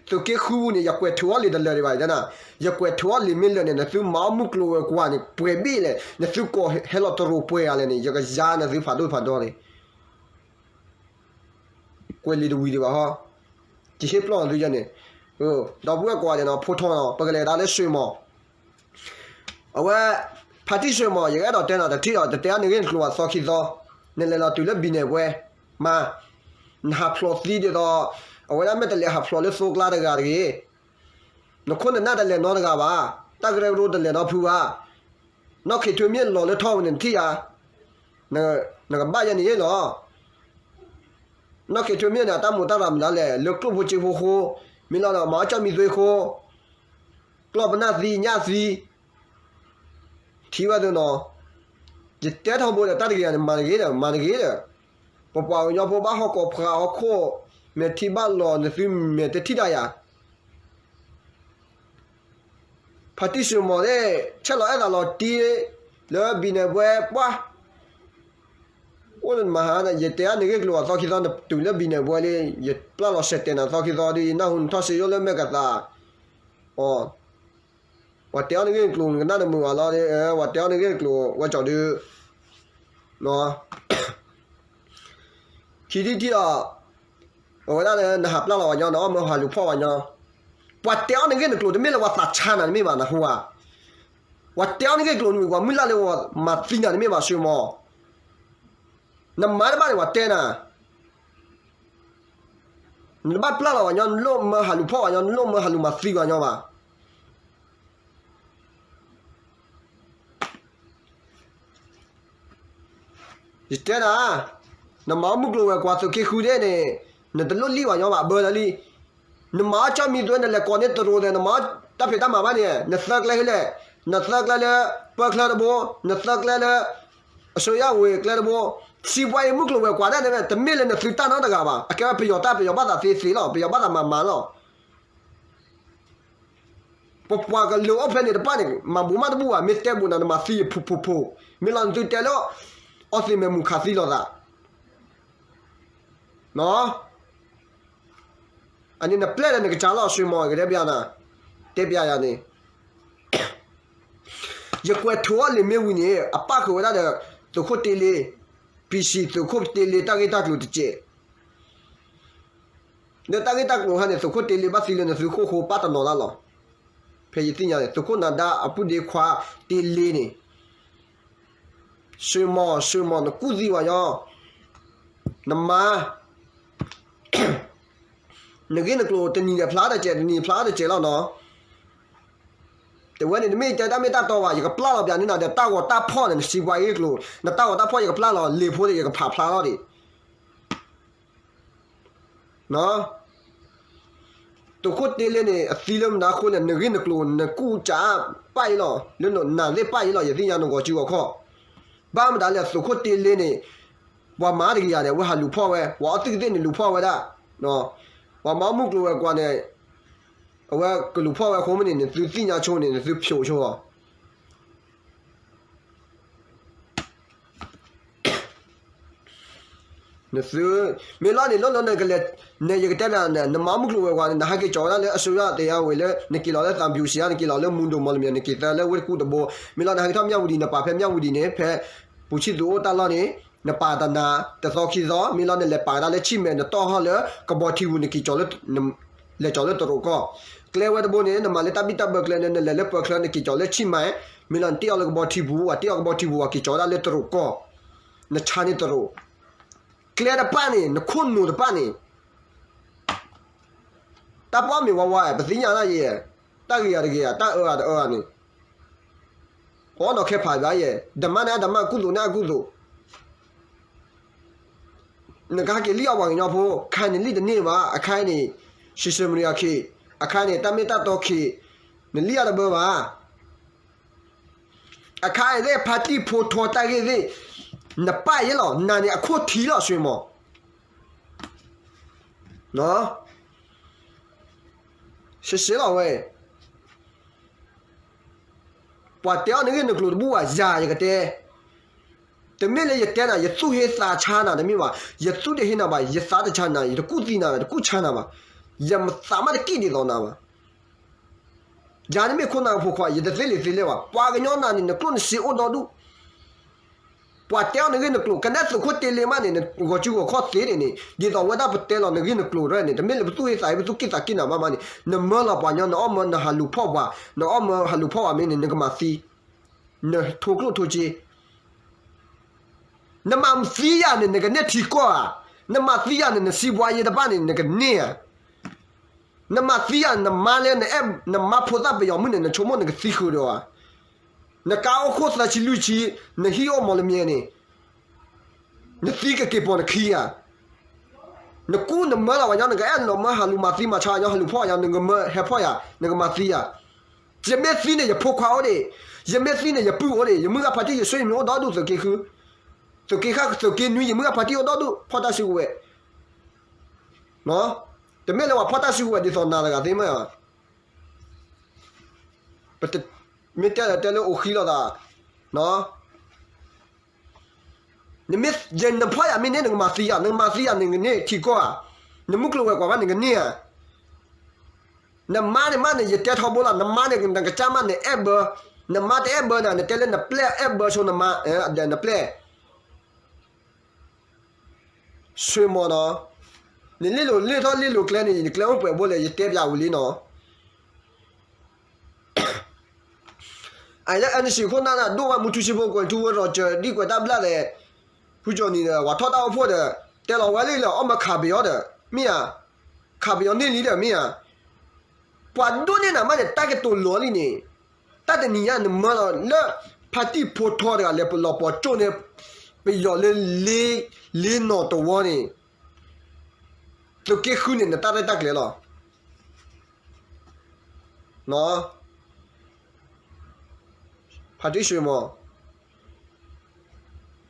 သုးက့ဃုပူၤန့ၣ် ယကွဲးထုးအီၣ်လံာ်တလၢာ်ဒံးဘၣ် ယတဲနၤ, ယကွဲးထုးအီၣ်လံာ်မ့ၢ်လၢာ်န့ၣ် နသုမၤအီၣ်မုၢ်ကျိၤဝဲၤကွာ်န့ၣ် ပှဲၤဘ့ၣ်လဲၣ် နသုကိးဟဲလီၤတရူးပှဲၤဂၤလဲၣ်န့ၣ် ယကယါနသုဖးဒိၣ်ဖးဒီန့ၣ် ကွဲးလံာ်တဝံၤဒံးဘၣ်ဟီ, ယဟ့ၣ်ပျီၢ်နသုယဲန့ၣ်, ဒီပုၢ်ဝဲၢ်ကိးဂၤဒဲးနီၤ ဖိထီနီၤ ပကလဲၤဒၣ်လၢဆွ့ၣ်မီၤ အဝဲ ဖါတံၢ်ဆွ့ၣ်မီၤ ယကအဲၣ်ဒိးတဲနၤတထံၣ်ဒီး တတဲအီၤနဂ့ၢ်နကျိၤဘၣ်သီခံသီ, နလဲၤလီၤတုၤလၢဘံၣ်နဲၣ်ပှဲၤ မါ, နဟးဖျိးသံဒ်သိး အဝဲဒၣ်မ့ၢ်တလဲၤဟးဖျိးလၢသိကျါတဂၤတဂ့ၤ, နခိၣ်နနၢ်တလဲၤနီတဂၤဘၣ်, တၢ်ကရၢကရိတလဲၤနီဖုဘၣ်, နီၢ်ခ့ထွ့မ့ၢ်လီၤလၢထီၣ်ပူၤန့ၣ်နထံၣ်ဧါ, နကဘၣ်ယဲန့ၣ်ယဲလီၤ နီၢ်ခ့ထွ့မ့ၢ်န့ၣ် အတၢ်မိၣ်တၢ်ရၤမနုၤလဲၣ် လၢကျိၣ်ဖိစ့ဖိဃိ, မ့ၢ်လီၤဒီး မၤအီၣ်ကၠီၣ်မံသွ့ဃိ, ကျီၢ်ပနၢ်သံညၣ်သံ, ထံၣ်ဝဲသ့ၣ်နီၤ, ယတဲထီဘိဒီး တၢ်တဂ့ၤန့ၣ် မၤတဂ့ၤဒီး မၤတဂ့ၤဒီး, ပပှၤကညီဖိဘၣ်ဟီၣ်ကိးဖှါဟီၣ်ခိၣ်, မဲာ်ထံဘၣ်လီၤ နသုမဲာ်တထံၣ်တၢ်ယၤ ဖါတံၢ်စှ့ၤမီၤသ့ၣ် ဆဲးလီၤအဲၣ်သးလီၤတံၢ် လၢဘံၣ်နဲၣ်ပှဲၤပှၢ်, အိၣ်မဟါ ယတဲအါနဂ့ၢ်ကျိၤအသီခံသီ နတုၤလၢဘံၣ်နဲၣ်ပှဲၤလံ ယပျၢ်လီၤစဲးတဲာ်နၤသီခံသီဒီး နၢ်ဟူနထီၣ်စ့ယိၣ်လၢမဲာ်ကသး, အီ, ပှၤတဲအီၤနဂ့ၢ်ကျိၤ နကနၣ်တမုာ်ဘၣ်လီၤ, ပှၤတဲအီၤနဂ့ၢ်ကျိၤ ဝဲကၠီဒု ခံထံၣ်ထံၣ်ဒီး အဝဲဒၣ်လၢနဟးပျၢ်လီၤပှၤညီ နအီၣ်မၢဟးလူၤဖီၣ်ပှၤညီ, ပှၤတဲအီၤနဂ့ၢ်နကျိၤ တမ့ၢ်လၢပှၤသးဆါနၤ တမ့ၢ်ဘၣ် နဟူဧါ, ပှၤတဲအီၤနဂ့ၢ်ကျိၤ နမ့ၢ်ပှၤမုၢ်လၢ်လၢပှၤမၤသံနၤ တမ့ၢ်ဘၣ် စှ့ၤမီၤ, နမၤတဘၣ်န့ၣ် ပှၤတဲနၤ နတဘၣ်ပျၢ်လီၤပှၤညီ နလိၣ်မၢဟးလူၤဖီၣ်ပှၤညီ နလိၣ်မၢဟးလူၤမၤသံပှၤညီဘၣ်. ယတဲနၤ, နမၤအီၣ်မုၢ်ကျိၤဝဲၤကွာ်သုးက့ဃုဒဲးန့ၣ်, နတလိၣ်လံၣ်ပှၤညီဘၣ် ဘၢလၢလံ. နမၤအီၣ်ကၠီၣ်မံၤသွဲ နလဲၤကိးန့ၢ်တရူးသဲး နမၤအီၣ်တၢ်ဖံးတၢ်မၤဘၣ်န့ၣ် နသၢကျဲဟဲလဲၣ်, နသၢကျဲလၢ ပၢချၢတဘိ, နသၢကျဲလၢ အစိယၣ်ဝ့ၤကျဲတဘိ, စံးပှၤအံၤမုၢ်ကျိၤဝဲၤကွာ်ဒၣ်န့ၣ် တမ့ၢ်လၢနသုတၢ်နီတဂၤဘၣ်. အကဲဝဲပယီၤတၢ်ပယီၤဘၣ်သးသ့သ့လီၤ, ပယီၤဘၣ်သးမၤမၤလီၤ. ပပှၤကလုာ်အိၣ်ဖဲန့ၣ်တဖၣ်န့ၣ် မၤဘူးမးတဘူၣ်ဘၣ်, မ့ၢ်တဲဘူးနၤ နမၤသံယဖိဖိဖိ, မ့ၢ်လီၤနသုတဲလၢ အီသံးမဲာ်မုၢ်ခးသံလိာ်သး, အန့ၣ်နပျဲၢ်ဒီးနကစၢ်လီၤ ဆွံမီၤ ကတဲပျးနၤ, တဲပျးယၤန့ၣ် ယကွဲးထိးအီၤလံာ်မ့ၢ်ဝံၤန့ၣ် အပၣ်ဃုာ်ဝဲဒၣ်ဒီး သုးခိၣ်တ့လ့, ပံၤစံၣ်သုးခိၣ်တ့လ့တၢ်ဂ့ၢ်တၢ်ကျိၤတကဲး, လၢတၢ်ဂ့ၢ်တၢ်ကျိၤခါန့ၣ် သုးခိၣ်တ့လ့ဘၣ်သံလၢနသုးခိၣ်ဃိပၢ်တနီၤလၢ်လီၤ. ဖဲယသ့ၣ်ညါန့ၣ် သုးခိၣ်နၤဒါအပုၢ်ဒ့ခွါတ့လ့န့ၣ် ဆွံမီၤ ဆွံမီၤ နကူၣ်သံပှၤညီ, နမါ နဂ့ၢ်နကျိၤတနံၤဒီးဖျါတကဲး တနံၤဖျါတကဲးလီၤနီၤ. တဲဝဲန့ၣ် တမ့ၢ်တဲတၢ်မ့ၢ်တၢ်တီဘၣ်, ယကပျၢ်လီၤပျးန့ၢ်နၤဒီး တၢ်ဂီၤတၢ်ဖီၣ်န့ၣ် နစံးပှၤအံၤကျိၤ, နတၢ်ဂီၤတၢ်ဖီၣ်ယကပျၢ်လီၤ လံာ်ဖိဒီး ယကဖးဖျါလီၤဒံး သုးခိၣ်တ့လ့န့ၣ် အသံလၢမနုၤအဃိလဲၣ်, နဂ့ၢ်နကျိၤ နကူၣ်ကးပၣ်အံၤလီၤ, လၢနနာ်သ့ၣ်ပၣ်အံၤလီၤ, ယသ့ၣ်ညါနဂီၤစုဂီၤခီၣ်. ဘၣ်မတၤလဲၣ် သုးခိၣ်တ့လ့န့ၣ် ပှၤမၤတကယၤန့ၣ် အဝဲဟးလူၤဖီၣ်ဝဲ, ပှၤအီသံၣ်ကသ့ၣ်န့ၣ်လူၤဖီၣ်ဝဲဒၣ်, ပှၤမၤအီၣ်မုၢ်ကျိၤဝဲၤကွာ်န့ၣ် အဝဲကလူၤဖီၣ်ဝဲအဃိမ့ၢ်န့ၣ် နသုသ့ၣ်ညါဆိန့ၣ် နသုဖျိးဆိအီၤ နသု, မ့ၢ်လီၤန့ၣ် လီၤလီၤနကလဲၤ, န့ၣ်ယကတဲနၤန့ၣ် နမၤအီၣ်မုၢ်ကျိၤဝဲၤကွာ်န့ၣ် နဟဲက့ၤကၠီၤဝဲဒၣ်လၢအစိယၣ်သ့ၣ်ယါဝ့ၤလၢ နက့ၤလီၤလၢသးပူၤစံးယါ နက့ၤလီၤလၢမူဒိၣ်မီၢ်လမၠဲၣ် နက့ၤသၢလၢဝ့ၢ်တကူၣ်တဘိ, မ့ၢ်လီၤနဟဲက့ၤထီၣ်မၠၣ်ဝူၤဒံး နပာ်ဖဲမၠၣ်ဝူၤဒံးန့ၣ် ဖဲပူၤဆံၣ်သူၤအိၣ်တၢ်လီၢ်န့ၣ် နပာ်တနၤ တသီခံသီ, မ့ၢ်လီၤနလဲၤပာ်ကဒါလၢဆံၣ်မဲာ် နတီၢ်ဟီၣ်လၢကဘီထံပူၤ နက့ၤကၠီၤလၢ လဲၤကၠီၤလၢတရူးကီၢ်, ကျဲဝဲတဘိန့ၣ် နမၤလၢတၢ်ဘံၣ်တၢ်ဘၢကျဲန့ၣ် နလဲၤလၢပၢချၢ နက့ၤကၠီၤလၢဆံၣ်မဲာ်, မ့ၢ်လီၤနတ့ၢ်အီၤလၢကဘီထံပူၤ ပှၤတ့ၢ်အီၤကဘီထံပူၤ ပှၤက့ၤကၠီၤဝဲဒၣ်လၢတရူးကီၢ်, နဆါန့ၢ်တရူး, ကျဲတဖၣ်န့ၣ် နခိၣ်နူာ်တဖၣ်န့ၣ် တၢ်ပီၣ်မ့ၢ်ဝါဝါ ပသ့ၣ်ညါဒၣ်ယဲ, တၢ်ဂ့ၤဂၤတဂ့ၤဂၤ တၢ်အၢဂၤတအၢဂၤန့ၣ် အီၣ်နီၢ်ခဲဖးဘၣ်ယဲ, ဓမ္မန့ၣ် ဓမ္မ အကူသိးန့ၣ် အကူသိး, နကဟဲက့ၤလံၣ်အီၣ်ပှၤကညီဖိ ခါန့ၣ်လံၣ်တန့ၢ်ဘၣ်, အခါန့ၣ် ဆံးဆံးမရံအခံ, အခါန့ၣ် တၢ်မ့ၢ်တၢ်တီခံ, နလံၣ်အီၣ်တဘၢဘၣ်. အခါအံၤသ့ၣ် ဖါတံၢ်ဖိထီတၢ်ဂ့ၢ်သ့ၣ် နပၢ်ယဲလီၤ, နၤန့ၣ်အခိၣ်ထံးလီၤ ဆွံမီၤ ရှဲရှဲလီၤဝဲ, ပှၤတဲအီၤနဂ့ၢ်နကျိၤတဘူၣ်ဘၣ် ယၤယကတဲ, တမ့ၢ်လၢယတဲနၤ ယသူၣ်ဟ့သးဆါနၤတမ့ၢ်ဘၣ်, ယသူၣ်တဟ့နၤဘၣ်, ယသးတဆါနၤ, ယတကူၣ်သံနၤဘၣ်, တကူၣ်ဆါနၤဘၣ်, ယသးမ့ၢ်တကံၣ်ဒ်သိးနၤဘၣ် ယၤန့ၣ်မ့ၢ်ခိၣ်နၢ်ဖိခွါ ယတသ့လံာ်သ့လဲၢ်ဘၣ်, ပှၤကညီနၤန့ၣ် နကျိၣ်နစ့အိၣ်ဒီဒူၣ်, ပှၤတဲအီၤနဂ့ၢ်နကျိၤ ကနဲၣ်သုးခိၣ်တ့လ့မးန့ၣ် နဂီၤစုဂီၤခီၣ်သ့န့ၣ်န့ၣ် ဒ်သိးဝဲဒၣ်ပတဲလီၤနဂ့ၢ်နကျိၤရဲၣ်န့ၣ် တမ့ၢ်လၢပသူၣ်ဟ့သးဟ့ ပသူၣ်ကံၢ်သးကံၢ်နၤဘၣ်မးန့ၣ် နမၢလီၤပှၤညီ နအီၣ်မၢနဟးလူၤဖီၣ်ပှၤ နအီၣ်မၢဟးလူၤဖီၣ်ပှၤမ့ၢ်န့ၣ် နကမၤသံ နထိကျိၣ်ထိစ့ နမၤသံယၤန့ၣ် နကန့ၢ်ထံကီၢ်ဧါ, နမၤသံယၤန့ၣ် နစံးပှၤယဲတဘၣ်န့ၣ် နကန့ၢ်ဧါ, နမၤသံယၤ နမါလၢနအဲၣ် နမါဖိသၣ်ပယီၤမုၣ်န့ၣ် နဆိကမိၣ်နကသံဃုာ်ဒီးဧါ, နကါအိၣ်ခိၣ်သၢဆံလွံၢ်ဆံ, နဟံၣ်အိၣ်မီၢ်လမၠဲၣ်န့ၣ် နသံကက့ၤပိာ်နခံဧါ, နကူၣ်နမၢလီၤပှၤညီ နကအဲၣ်လီၤမၢဟးလူၤမၤသံမၤဆါညီ ဟးလူၤဖီၣ်ယၤ နကမၢဟဲဖီၣ်ယၤ နကမၤသံယၤ, ယမ့ၢ်သံန့ၣ် ယဖိခွါအိၣ်ဒံး, ယမ့ၢ်သံန့ၣ် ယပုၢ်အိၣ်ဒံး, ယမုၢ်ဂၤဖါတံၢ် ယဆွေမျိုးအိၣ်ဒီဒူၣ် သုးက့ဃု, သုးက့ဃု သုးက့နွံ ယမုၢ်ဂၤဖါတံၢ်အိၣ်ဒီဒူၣ် ဖီၣ်တၢ်စုကဝဲၤ, တမ့ၢ်လၢပှၤဖီၣ်တၢ်စုကဝဲၤဒ်သိးနၤတဂၤသ့မ့ၢ်ဧါ, မ့ၢ်တဲလၢတဲလၢအိၣ်ဃံလိာ်သး နမ့ၢ်ယဲနဖီၣ်ယၤမ့ၢ်န့ၢ် နကမၤသံယၤ, နကမၤသံယၤန့ၣ် နကန့ၢ်ထံကီၢ်ဧါ, နမုၢ်ကျိၤဝဲၤကွာ်ဘၣ်န့ၣ် နကန့ၢ်ဧါ, နမါန့ၣ်မးန့ၣ် ယတဲထီဘိလီၤ, နမါန့ၣ် နကစၢ်မးန့ၣ် အဲၣ်ဘၢ, နမါတအဲၣ်ဘၢနၤ နတဲလၢနပျဲၢ်အဲၣ်ဘၢဆိနမါ, ဒီးနပျဲၢ် ဆွံမီၤနီၤ, နလ့လိာ်လ့ထီၣ်လ့လိာ်ကျဲန့ၣ် နကျဲအိၣ်ပှဲၤဘိလဲၣ် ယတဲပျးဝံၤလံနီၤ. အလၢ NCA ခိၣ်နၢ်န့ၣ် ဒိၣ်ဝဲမူထူစ့ဖိကွဲၤထူဝဲရီၤစၢၤ ဒ်ကွဲးတၢ်ဘျၣ်လဲၣ်, ဖုကၠီၤနံၤဒီး ပှၤထီၣ်တၢ်အိၣ်ဖှိၣ်ဒီး တဲလီၤဝဲလံလၢအီၣ်မၢခးပယီၤဒီး မ့ၢ်ဧါ. ခးပယီၤန့ၢ်လံဒီးမ့ၢ်ဧါ, ပှၤဒိၣ်န့ၢ်နၤမးန့ၣ် တၢ်ကတိၤလီၤလံန့ၣ်, တၢ်တနံၤညါနမၢလီၤလၢ ဖါတံၢ်ဖိထီတဂၤလဲၤပလီၤပှီၤကၠိၣ်န့ၣ် ပယီၤလၢ လ့နီၢ်တဝီန့ၣ် သုးက့ဃုန့ၣ် နတၢ်ရဲၣ်တၢ်ကျဲၤလီၤ. ဖါတံၢ်ဆွ့ၣ်မီၤ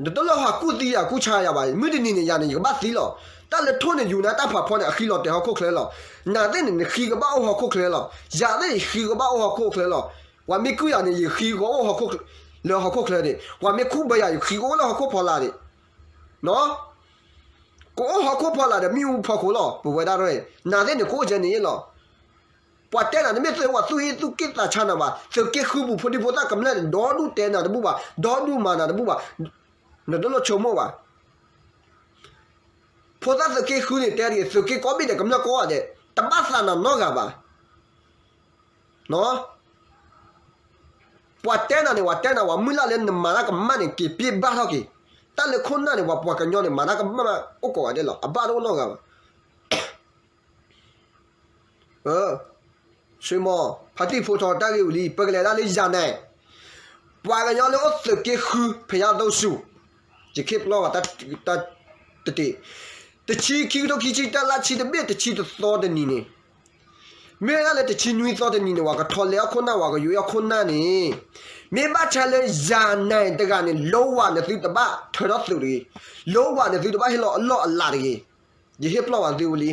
နတလိၣ်ဟးကူၣ်သံယၤကူၣ်ဆါယၤဘၣ်, မုၢ်တနံၤန့ၣ် ယၤန့ၣ် ယကဘၣ်သံလီၤ. တၢ်လၢထိၣ်န့ၣ် ယူၤနၤတၢ်ဖးဖီန့ၣ် အဃံလီၤတဲာ်ဟီၣ်ခိၣ်ချၢလီၤ. နၤသ့ၣ်န့ၣ် နဃံကဘၣ်အိၣ်ဟီၣ်ခိၣ်ချၢလီၤ. ယၤသ့ၣ် ယဃံကဘၣ်အိၣ်ဟီၣ်ခိၣ်ချၢလီၤ. ပှၤမ့ၢ်ကူၣ်ယၤန့ၣ် ယဃံကအိၣ်ဟီၣ်ခိၣ်ချၢ, လၢဟီၣ်ခိၣ်ချၢန့ၣ်, ပှၤမ့ၢ်ခူၣ်ဘၢယၤ ယဃံကအိၣ်လၢဟီၣ်ခိၣ်ဖီလာ်န့ၣ်, ကအိၣ်ဟီၣ်ခိၣ်ဖီလာ်ဒီးမ့ၣ်အူဖီခိၣ်လီၤ. ပဝဲဒၣ်ရဲၣ် နၤသ့ၣ်န့ၣ် ကအိၣ်ကဲန့ၣ်လီၤ. ပှၤတဲနၤ နမ့ၢ်သုးဝဲသူၣ်အ့ၣ်သူၣ်က့ၣ်သးဆါနၤဘၣ်, သုးက့ဃုပူၤ ဖိဒံဖိသၣ်ကမျၢၢ်န့ၣ် ဒီဒူၣ်တဲနၤတဘူၣ်ဘၣ်, ဒီဒူၣ်မၤနၤတဘူၣ်ဘၣ်, နတလိၣ်ဆိကမိၣ်ဘၣ်. ဖိသၣ်သုးက့ဃုန့ၣ် တဲတဂ့ၤ, သုးက့ကိးဘ့ၣ်ဒီးကမျၢၢ်ကိးဂၤဒဲး တဘၣ်သးနၤနီတဂၤဘၣ်. ပှၤတဲနၤန့ၣ် ပှၤတဲနၤ ပှၤမုၢ်လၢ်လၢနမၤတၢ်ကမၣ်န့ၣ် က့ၤပျ့ၢ်ဘၣ်ထီၣ်က့ၤ, တၢ်လၢခိၣ်နၢ်န့ၣ် ပှၤပှၤကညီန့ၣ် မၤတၢ်ကမၣ်အိၣ်ကိးဂၤဒဲးလီၤ, အဘၣ်တအိၣ်နီတဂၤဘၣ်. ဆွေမော်, ဖါတံၢ်ဖိထီ တၢ်ဂ့ၢ်ဝံၤလံ, ပကလဲၤဒၣ်လၢယၤနဲၣ်, ပှၤကညီလၢအိၣ်သုးက့ဃု ဖယါသိဆူၣ်, ယခ့ပျီဘၣ်တၢ်တတ့ၢ်, တဆံခံကထိခံဆံတၢ လါဆံတဘ့ၣ် တဆံတသီတနံၤန့ၣ်, မ့ၢ်ဝဲဒၣ်လၢတဆံနွံသီတနံၤန့ၣ် ပှၤကထီၣ်လဲအခိၣ်နၢ် ပှၤကယိၤအခိၣ်နၢ်န့ၣ်, မ့ၢ်ဘၣ်ဆၣ်လၢယၤနဲၣ်တဂၤန့ၣ် လိဝဲနသုတဘၣ်ထၢထီၣ်သုးတဂ့ၤ, လိဝဲနသုတဘၣ်ဟ့ၣ်လီၤအလီၢ်အလၤတဂ့ၤ, ယဟ့ၣ်ပျီဘၣ်သုဝံၤလံ.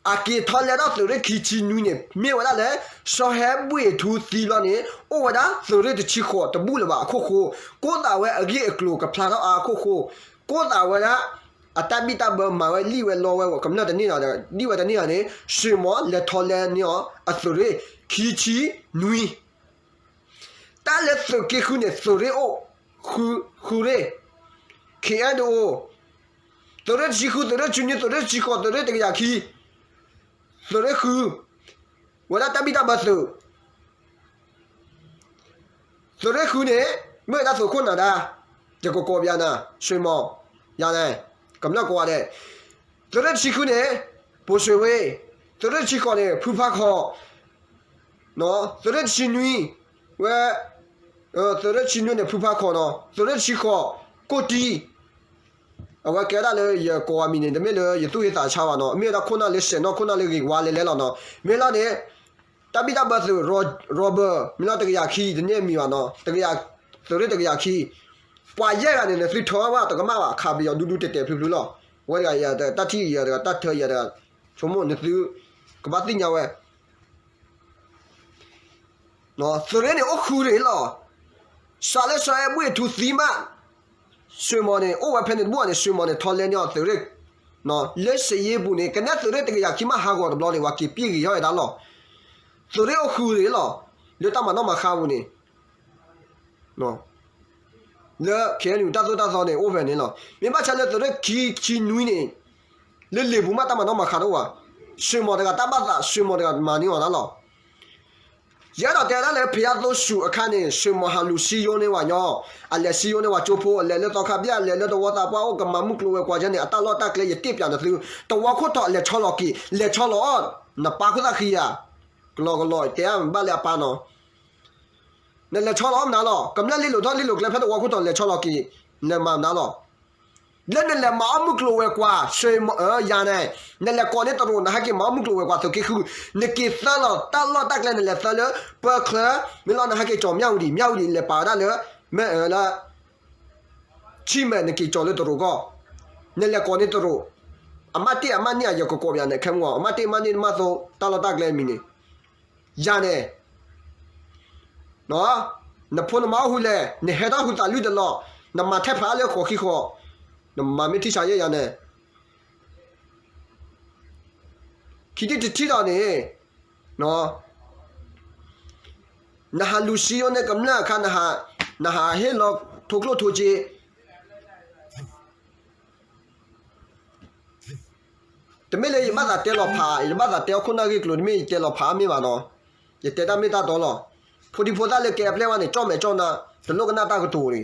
အက့ၤထီၣ်လဲထီၣ်သုးရ့ၣ်ခံဆံနွံန့ၣ် မ့ၢ်ဝဲဒၣ်လၢ စီၤဟဲဘှ့ၣ်ထူသံလီၤန့ၣ် အိၣ်ဝဲဒၣ်သုးရ့ၣ်တဆံဃိးတဘူၣ်လၢၤဘၣ်အခိၣ်ဃိ, ကိးသးဝဲအဂ့ၢ်အကျိၤကဖျါထီၣ်အါအခိၣ်ဃိ, ကိးသးဝဲဒၣ် အတၢ်ဘံၣ်တၢ်ဘၢမၤဝဲလံဝဲလီဝဲ ကမျၢၢ်တန့ၢ်ဒီး ဒံၣ်ဝဲတန့ၢ်ဒီးန့ၣ် ဆွေမော်လဲၤထီၣ်လဲန့ၢ်အီၤအသုးရ့ၣ်ခံဆံနွံ တၢ်လၢသုးက့ဃုန့ၣ် သုးရ့ၣ်အိၣ်, ဃု, ဃုရ့ၣ်, ခ့အဲၣ်ဒိၣ်အိၣ်, သုးရ့ၣ်တဆံဃု, သုးရ့ၣ်တဆံနွံ, သုးရ့ၣ်တဆံဃိး, သုးရ့ၣ်တကယၤခံ, သုးရ့ၣ်ဃု, ဝဲဒၣ်တၢ်ဘံၣ်တၢ်ဘၢသုး, သုးရ့ၣ်ဃုန့ၣ် မ့ၢ်ဝဲဒၣ်သုးခိၣ်နၢ်ဒါ, ယကကိးပျးနၤ, ဆွေမော်, ယၤန့ၣ်, ကမျၢၢ်ကိးဂၤဒဲး, သုးရ့ၣ်တဆံဃုန့ၣ်, ပိၤစွ့ၤဝ့, သုးရ့ၣ်တဆံဃိးန့ၣ် ဖုဖါခီ, သုးရ့ၣ်တဆံနွံ, ဝဲ, သုးရ့ၣ်တဆံနွံန့ၣ် ဖုဖါခီနီၤ, သုးရ့ၣ်တဆံဃိး, ကိၣ်တံၢ် အဝဲကဲဒၣ်လၢယကိးအမံၤန့ၣ် တမ့ၢ်လၢယသူၣ်ဟ့သးဆါဘၣ်နီၤ, မ့ၢ်ဝဲဒၣ်ခိၣ်နၢ်လၢစဲးနီၣ် ခိၣ်နၢ်လၢဂ့ၤဝါလဲၤလဲၤလီၤနီၤ, မ့ၢ်လီၤန့ၣ်, တၢ်ဘံၣ်တၢ်ဘၢသုး, Robert, မ့ၢ်လီၤတကယၤခံ တန့ၢ်အမံၤဘၣ်နီၤ, တကယၤ, သုးရ့ၣ်တကယၤခံ, ပှၤယဲၢ်ဂၤန့ၣ် နသုထၢဘၣ်တကမၣ်ဘၣ် ခးပယီၤဒူဒူတဲာ်တဲာ်ဖျုးဖျုးလီၤ, ဝဲတဂၤယၤတဂၤ တၢ်ထံၣ်ယၤတဂၤ တၢ်ထၢယၤတဂၤ, ဆိကမိၣ်နသု, ကဘၣ်သ့ၣ်ညါဝဲ သုးရ့ၣ်န့ၣ်အိၣ်ဃုရ့ၣ်လီၤ. စးလၢစီၤအဲၣ်ဘှ့ၣ်ထူသံမး, ဆွေမော်န့ၣ် အိၣ်ဝဲဖဲန့ၣ်တဘူၣ်န့ၣ် ဆွေမော်န့ၣ် ထီၣ်လဲန့ၢ်အီၤသုးရ့ၣ်, လၢစယ့ပူၤန့ၣ် ကနဲသုးရ့ၣ်တကယၤခံမးဟးဂီၤတဘျီန့ၣ် ပှၤက့ၤပျ့ၢ်ဂ့ၤထီၣ်ဝဲဒၣ်လီၤ. သုးရ့ၣ်အိၣ်ဃုရ့ၣ်လီၤ. လၢတၢ်မၤနီၣ်မၤဃါပူၤန့ၣ် လၢ ခဲအံၤ တၢ်သိၣ်တၢ်သီန့ၣ် အိၣ်ဖဲန့ၣ်လီၤ. မ့ၢ်ဘၣ်ဆၣ်လၢသုးရ့ၣ်ခံဆံနွံန့ၣ် လၢလ့ၣ်ပူၤမးတၢ်မၤနီၣ်မၤဃါတအိၣ်ဘၣ်. ဆွေမော်တဂၤတၢ်ဘၣ်သး ဆွေမော်တဂၤမၤန့ၢ်အီၤဒၣ်လီၤ. ယအဲၣ်ဒိးတဲဒၣ်လၢဖယါသိဆူၣ်အခါန့ၣ် ဆွေမော်ဟးလူၤစံယိန့ၢ်ပှၤညီ, အလဲၤစံယိန့ၢ်ပှၤကၠိဖိ, အလဲၤလၢသီခါဘျၣ်, အလဲၤလၢသဝီသးပှၢ်အိၣ်ကမၤမုၢ်ကျိၤဝဲၤကွာ်ယဲန့ၣ် အတၢ်လီၢ်တၢ်ကျဲယတ့ၢ်ပျးနသု, သဝီခိၣ်ထီၣ်လဲၤဆီလီၤက့ၤ, လဲၤဆီလီၤအီၤ, နပၢ်ခိၣ်သၣ်ဃံဧါ, ကလီကလီ တဲအါမးဘၣ်လၢအပၢ်နီၤ နလဲၤဆီလီၤအီၣ်မနုၤလီၤ. ကမျၢၢ်လ့လိာ်ထီၣ်လ့လိာ်ကျဲဖဲသဝီခိၣ်ထီၣ်လဲၤဆီလီၤက့ၤ, နမၤမနုၤလီၤ. လၢနလဲၤမၤအီၣ်မုၢ်ကျိၤဝဲၤကွာ်, ဆွေမော်, ယၤန့ၣ်, နလဲၤကိးန့ၢ်တရူး နဟဲက့ၤမၤအီၣ်မုၢ်ကျိၤဝဲၤကွာ်သုးက့ဃု, နက့ၤသၢလီၤတၢ်လီၢ်တၢ်ကျဲ နလဲၤသၢလၢ ပၢချၢ, မ့ၢ်လီၤနဟဲက့ၤကၠီၤမၠၣ်ဝတံၤ, မၠၣ်ဝတံၤနလဲၤပာ်ဝဲဒၣ်လၢ, မ့ၢ်လၢ ထံမဲာ်နက့ၤကၠီၤလၢတရူးကီၢ်, နလဲၤကိးန့ၢ်တရူး, အမၢ်တ့ၢ်အမၢ်န့ၢ်အယကကိးပျးန့ၣ် ခဲမုၢ်ဂီၤ အမၢ်တ့ၢ်အမၢ်န့ၢ်နမၢ်သိ တၢ်လီၢ်တၢ်ကျဲမံၤန့ၣ်, ယၤန့ၣ်, နဖိနမါအိၣ်ဃုလဲၣ်, နဟဲထီၣ်ဃုသးလွံၢ်တလီၢ်, နမၤထဲဖးအါလၢဃိးခံဃိး, နမၤမ့ၢ်ထံၣ်ဆါယဲၢ်ယၤန့ၣ် ခံထံၣ်တထံၣ်ဒီးန့ၣ်, နဟးလူၤစံယိန့ၢ်ကမျၢၢ်အခါ, နဟးဟ့ၣ်လီၤထိၣ်ကျိၣ်ထိၣ်စ့, တမ့ၢ်လၢယဘၣ်သးတဲလီၤဖး, ယဘၣ်သးတဲအခိၣ်နၢ်ဂ့ၢ်ကျိၤ တမ့ၢ်ယတဲလီၤဖးအါမ့ၢ်ဘၣ်နီၤ, ယတဲတၢ်မ့ၢ်တၢ်တီလီၤ. ဖိဒံဖိသၣ်လၢကဲအပျဲၢ်ဝဲန့ၣ် ကၠီၣ်မဲာ်ကၠီၣ်နါ, တလိၣ်ကနၣ်တၢ်ကတိၤတဂ့ၤ.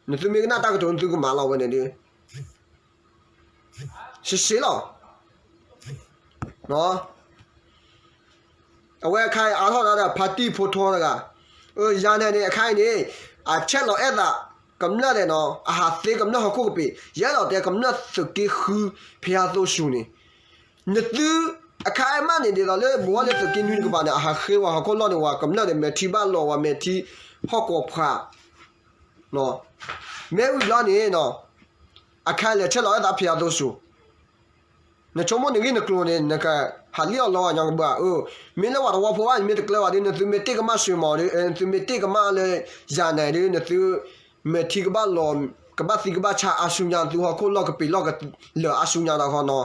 နသုမ့ၢ်ကနၣ်တၢ်ကတိၤ နသုကမၤလီၤဝဲန့ၣ်ဒီး စ့စ့လီၤ. အဝဲအခါအံၤအါထီၣ်ဒၣ်ဒီး ဖါတံၢ်ဖိထီတဂၤ, ယၤနဲၣ်န့ၣ် အခါအံၤန့ၣ် အဆဲးလီၤအဲၣ်သးကမျၢၢ်ဒဲးနီၤ, အဟးသ့ကမျၢၢ်ဟီၣ်ခိၣ်ကပ့ၤ, ယအဲၣ်ဒိးတဲကမျၢၢ်သုးက့ဃု ဖဲယါသိဆူၣ်န့ၣ်, နသု အခါအံၤမးန့ၣ် ဒ်သိးလၢဘဝီလၢသုးက့နွံတကပၤန့ၣ် အဟးဃ့ဝဲဟီၣ်ခိၣ်လီၢ်န့ၣ် ဝဲကမျၢၢ်န့ၣ် မဲာ်ထံဘၣ်လီၤဝဲ မဲာ်ထံဟီၣ်ကဝီၤဖး မ့ၢ်ဝံၤဘျီန့ၣ် အခါလဲၤဆဲးလီၤအဲၣ်သးဖဲယါသိဆူၣ်, နဆိကမိၣ်နဂ့ၢ်နကျိၤန့ၣ် နကဟးလံၣ်အီၣ်လီအီၣ်ညီကဘၣ်ဧၢ, မ့ၢ်လၢပှၤတဝီဖိဘၣ်န့ၣ် မ့ၢ်တကျဲဘၣ်ဒီး နသုမ့ၢ်တ့ၢ်ကမၣ်ဆွ့ၣ်မီၤဒီး နသုမ့ၢ်တ့ၢ်ကမၣ်လၢယၤနဲၣ်ဒီး နသု မဲာ်ထံကဘၣ်လီၤ ကဘၣ်သံကဘၣ်ဆါအါဆူညါ သုဟီၣ်ခိၣ်လီၢ်ကပ့ၤလီၢ်ကလၢာ်အါဆူညါဒီးဃီနီၤ,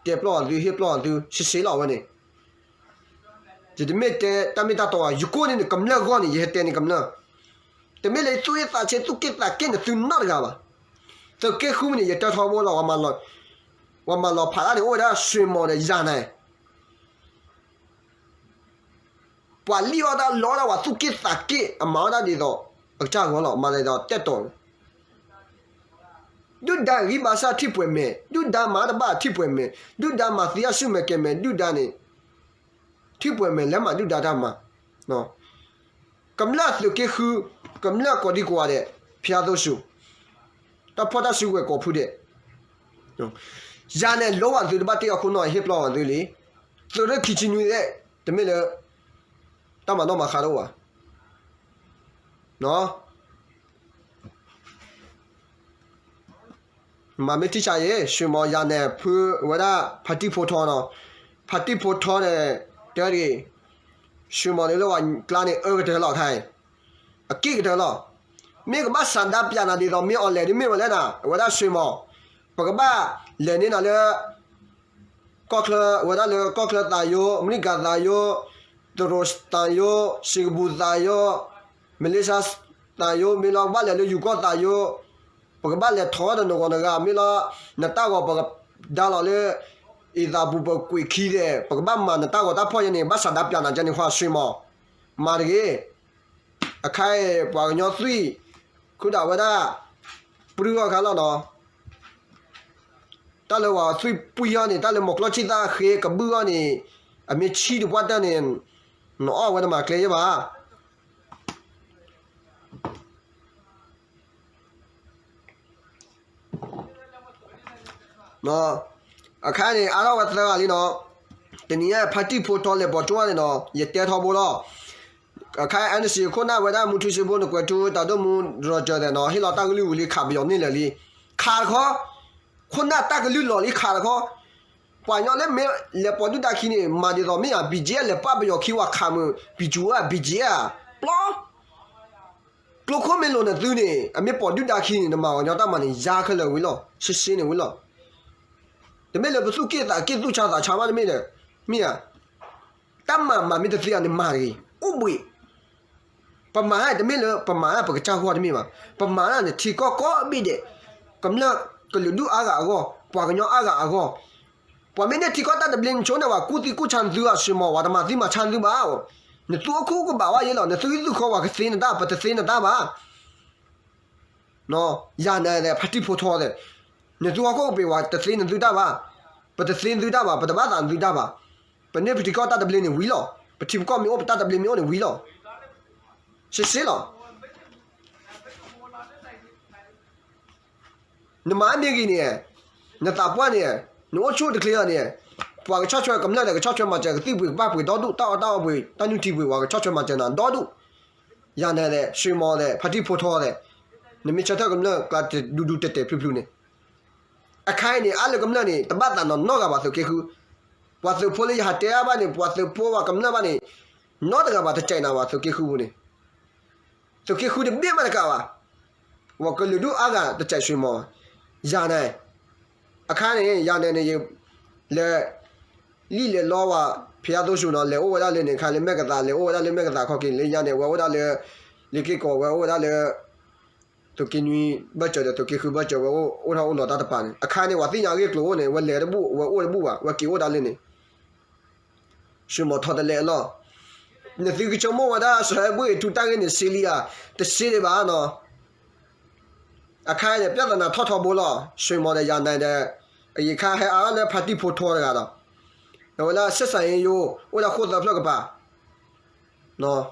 တဲပျီၢ်အီၤသု ဟ့ၣ်ပျီၢ်အီၤသု စ့စ့လီၤဝဲန့ၣ် ယတမ့ၢ်တဲတၢ်မ့ၢ်တၢ်တီဘၣ်, ယကိၢ်န့ၣ် နကမျၢၢ်ဂီၢ်န့ၣ် ယဟဲတဲန့ၣ်ကမျၢၢ်, တမ့ၢ်လၢသူၣ်အ့ၣ်သးဆ့ သူၣ်က့ၣ်သးက့ၣ်နသုနီတဂၤဘၣ်. သုးက့ဃုမံၤန့ၣ် ယတဲထီဘိလီၤ, ပှၤမၤလီၤဖးတၢ်န့ၣ် အိၣ်ဝဲဒၣ်ဆွ့ၣ်မီၤဒီးယၤနဲၣ် ပှၤလံၣ်အီၣ်တၢ်လီတၢ်ဝဲသူၣ်က့ၣ်သးက့ၣ် အမၤအီၣ်တၢ်ဒ်သိး အကစၢ်ဂီၢ်လီၤ, မၤဒ်သိးတဲတီၤ ဒုၣ်ဒါဂံၢ်ဘါစၢ်ထံၣ်ပှဲၤမဲာ်, ဒုၣ်ဒါမၤတဘၣ်ထံၣ်ပှဲၤမဲာ်, ဒုၣ်ဒါမၤသံအစုမဲာ်ကဲၤမဲာ်, ဒုၣ်ဒါန့ၣ် ထံၣ်ပှဲၤမဲာ်လဲၤမၤဒုၣ်ဒါတၢ်မၤ, ကမျၢၢ်သုးက့ဃု, ကမျၢၢ်ကိးဒံကိးဂၤဒဲး, ဖၠါသိဆူၣ်, တၢ်ဖီၣ်တၢ်စုကဝဲၤကိးဖုဒဲး, ယၤနဲၣ် လီဝဲသုတဘၣ်တ့ၢ်အခိၣ်နီၣ်ဟ့ၣ်ပျီၢ်ဝဲသုလံ, သုးရ့ၣ်ခံဆံနွံသ့ၣ်, တမ့ၢ်လၢ တၢ်မၤနီၣ်မၤဃါတအိၣ်ဘၣ် မၤမ့ၢ်ထံၣ်ဆါအံၤ ဆွ့ၣ်မီၤယၤနဲၣ်ဖုဝဲဒၣ် ဖါတံၢ်ဖိထီနီၤ, ဖါတံၢ်ဖိထီန့ၣ် တဲတဂ့ၤ, ဆွ့ၣ်မီၤန့ၣ်လၢပှၤကျါန့ၣ် အၢကတၢၢ်လီၤခါအံၤ, အက့ၣ်ကတၢၢ်လီၤ, မ့ၢ်ကဘၣ်စးဒါပၠးနၤဒ်သိး မ့ၢ်အီၤလဲၤဒ်မ့ၢ်ဝဲလဲၣ်နၤ အဝဲဒၣ်ဆွ့ၣ်မီၤ, ပကဘၣ်လဲၤန့ၢ်နၤလၢ ကီၢ်ချၢ ဝဲဒၣ်လၢကီၢ်ချၢသးယိ, အမဲရကၤသးယိ, တရူးသးယိ, စ့ကပူၤသးယိ, မလ့ၡါသးယိ, မ့ၢ်လီၤကဘၣ်လဲၤလၢယူၤကီၢ်သးယိ, ပကဘၣ်လဲၤထီၣ်ဒီးနဂီၢ်နဂၤ မ့ၢ်လီၤ နတၢ်ဂီၤပကဒါလီၤလၢ အ့ၣ်သးပူၤပကွံာ်ခံဒီး ပကဘၣ်မၤနတၢ်ဂီၤတၢ်ဖီၣ်ယဲန့ၣ် ဘၣ်စးဒါပၠးနၤကဲန့ၣ် ဆွ့ၣ်မီၤ, မၤတဂ့ၤ, အခါအံၤ ပှၤကညီသွံၣ် ခုဒၣ်ဝဲဒၣ် ပြံအီၤခါလီၤနီၤ, တၢ်လၢပှၤသွံၣ်ပှံၢ်အီၤန့ၣ် တၢ်လၢမိၢ်ကျီၢ်ဆံၣ်သၣ်ဃ့ကဘုၣ်အီၤန့ၣ် အမ့ၢ်ဆံးတပှၢ်တၢၢ်န့ၣ် နအီၣ်ဝဲတမၤကျဲယဲဘၣ် အခါန့ၣ် အါထီၣ်ဝဲသၢဂၤလံနီၤ, တနံၤညါဖါတံၢ်ဖိထီလဲၤပိာ်ကၠိန့ၣ်နီၤ ယတဲထီဘိလီၤ, အခါ NCA ခိၣ်နၢ်ဝဲဒၣ်မူထူစ့ဖိ နကွဲးထူတၢ်ဒိၣ်မူ Roger သဲးနီၤ ဟ့ၣ်လီၤတၢ်ကလုၢ်ဝံၤလံ ခးပယီၤန့ၢ်လၢာ်လံ, ခးတခီ, ခိၣ်နၢ်တၢ်ကလုၢ်လီၤလံခးတခီ, ပှၤကညီလၢမ့ၢ်လဲၤပိာ်ဒုၣ်ဒါခံန့ၣ် မၤဒ်သိးမ့ၢ်ဧါ BGF လဲၤပာ်ပယီၤခံဝဲခးမုၢ် BGF ပျီ ကျိခိၣ်မ့ၢ်လိာ်နသုန့ၣ် အမ့ၢ်ပိာ်ဒုၣ်ဒါခံန့ၣ် နမၤပှၤကညီတၢ်မၤန့ၣ် ယါခဲလၢာ်ဝံၤလီၤ ရှဲရှဲန့ၣ်ဝံၤလီၤ. တမ့ၢ်လၢပသူၣ်က့ၣ်သးက့ၣ်သူၣ်ဆါသးဆါမးတမ့ၢ်ဒီး မ့ၢ်ဧါ, တၢ်မၤမၤမ့ၢ်တသ့ဧါန့ၣ်မၤတဂ့ၤ အိၣ်ဘှံး, ပမၤတမ့ၢ်လၢ ပမၤပကစၢ်ဂီၢ်တမ့ၢ်ဘၣ်, ပမၤန့ၣ်ထံကီၢ်ကိးဘ့ၣ်ဒဲး, ကမျၢၢ်ကလုာ်ဒူၣ်အါဂၤအဂီၢ် ပှၤကညီအါဂၤအဂီၢ် ပှၤမ့ၢ်န့ၢ်ထံကီၢ်တၢ်တဘျ့ နဆိန့ၢ်ဝဲကူၣ်သံကူၣ်ဆါနသုဧါ ဆွ့ၣ်မီၤ ပှၤတမၤသံမၤဆါနသုဘၣ်, နသူအခိၣ်ကဘၣ်ဝဲယဲလီၤ နသုဟံးသူဃီပှၤကသ့နတၢ် ပတသ့နတၢ်ဘၣ်. ယၤနဲၣ် ဖါတံၢ်ဖိထီသဲး, နသုဟီၣ်ခိၣ်ကပ့ၤ ပှၤတသ့နသုတၢ်ဘၣ်, ပတသ့နသုတၢ်ဘၣ် ပတဘၣ်သးနသုတၢ်ဘၣ်, ပန့ၢ်ပထံကီၢ်တၢ်တဘျ့န့ၣ်ဝံၤလီၤ, ပထံပကီၢ်မ့ၢ်အိၣ်ပတၢ်တဘျ့မ့ၢ်အိၣ်န့ၣ်ဝံၤလီၤ. ရှဲရှဲလီၤ. နမၤမ့ၢ်ဂ့ၤန့ၣ်, နသးပှၢ်န့ၣ်, နအိၣ်ဆူၣ်တချ့လီၤန့ၣ်, ပှၤကဆီၣ်ထွဲကမျၢၢ်ဒီး ကဆီၣ်ထွဲမၤစၢၤ ကသံၣ်ပှ့ၤကပၢ်ပှ့ၤဒီဒူၣ် တၢ်အီၣ်တၢ်အီပှ့ၤ တၢ်နုၢ်ထံပှ့ၤ ပှၤကဆီၣ်ထွဲမၤစၢၤနၤဒီဒူၣ်, ယၤနဲၣ်သဲး ဆွ့ၣ်မီၤသဲး ဖါတံၢ်ဖိထီသဲး, နမ့ၢ်ဆၢထၢၣ်ကမျၢၢ်ကျါတဒူဒူတဲာ်တဲာ်ဖျုးဖျုးန့ၣ်, အခါအံၤန့ၣ် အါလၢကမျၢၢ်န့ၣ် တဘၣ်သးနီၤနီတဂၤဘၣ်သုးက့ဃု, ပှၤသုးဖိလၢယဟးတဲအါဘၣ်န့ၣ် ပှၤသုးဖိပှၤကမျၢၢ်ဘၣ်န့ၣ်, နီတဂၤဘၣ်တစဲးနၤဘၣ်သုးက့ဃုပူၤန့ၣ် သုးက့ဃုတဘ့ၣ်မးတကးဘၣ်, ပှၤကလုာ်ဒူၣ်အါဂၤတစဲးဆွ့ၣ်မီၤ, ယၤနဲၣ်, အခါန့ၣ် ယၤနဲၣ်န့ၣ် လဲၤ လံၣ်လဲၤလီဝဲ ဖဲယါသိဆူၣ်နီၤ လဲၤအိၣ်ဝဲဒၣ်လၢန့ၣ် ခါလၢမဲာ်ကသး လဲၤအိၣ်ဝဲဒၣ်လၢမဲာ်ကသးခီက့ၤ လၢယၤနဲၣ် ဝဲအိၣ်ဒၣ်လၢ လ့က့ၢ်ကီး ဝဲအိၣ်ဝဲဒၣ်လၢ သုးက့နွံဘၢၣ်စၢၤဒီး သုးက့ဃုဘၢၣ်စၢၤ ဝဲအိၣ်ထီၣ်အိၣ်လီၤတၢ်တပၤန့ၣ် အခါန့ၣ် ပှၤသ့ၣ်ညါအဂ့ၢ်ကျိၤအိၣ်န့ၣ် ဝဲလဲၤတဘူၣ် ဝဲအိၣ်တဘူၣ်ဘၣ် ဝဲက့ၤအိၣ်ဒၣ်လၢန့ၣ် ဆွ့ၣ်မီၤထီတလဲအလီၢ်, နသုကဆိကမိၣ်ဝဲဒၣ် စဟဲဘှ့ၣ်အံၤထူတၢ်ဂ့ၢ်န့ၣ် စ့လံဧါ, တစ့ဒံးဘၣ်နီၤ, အခါန့ၣ် ပြဿနာထီၣ်ထီဘိလီၤ, ဆွ့ၣ်မီၤဒီးယၤနဲၣ်ဒီး အံၤခါဟဲအါထီၣ်လၢဖါတံၢ်ဖိထီတဂၤဒီး အဝဲဒၣ် ဆက်ဆံရေးရုံး အိၣ်ဒၣ်ခိၣ်သၢဖျၢၣ်ကပၤ, နီၤ,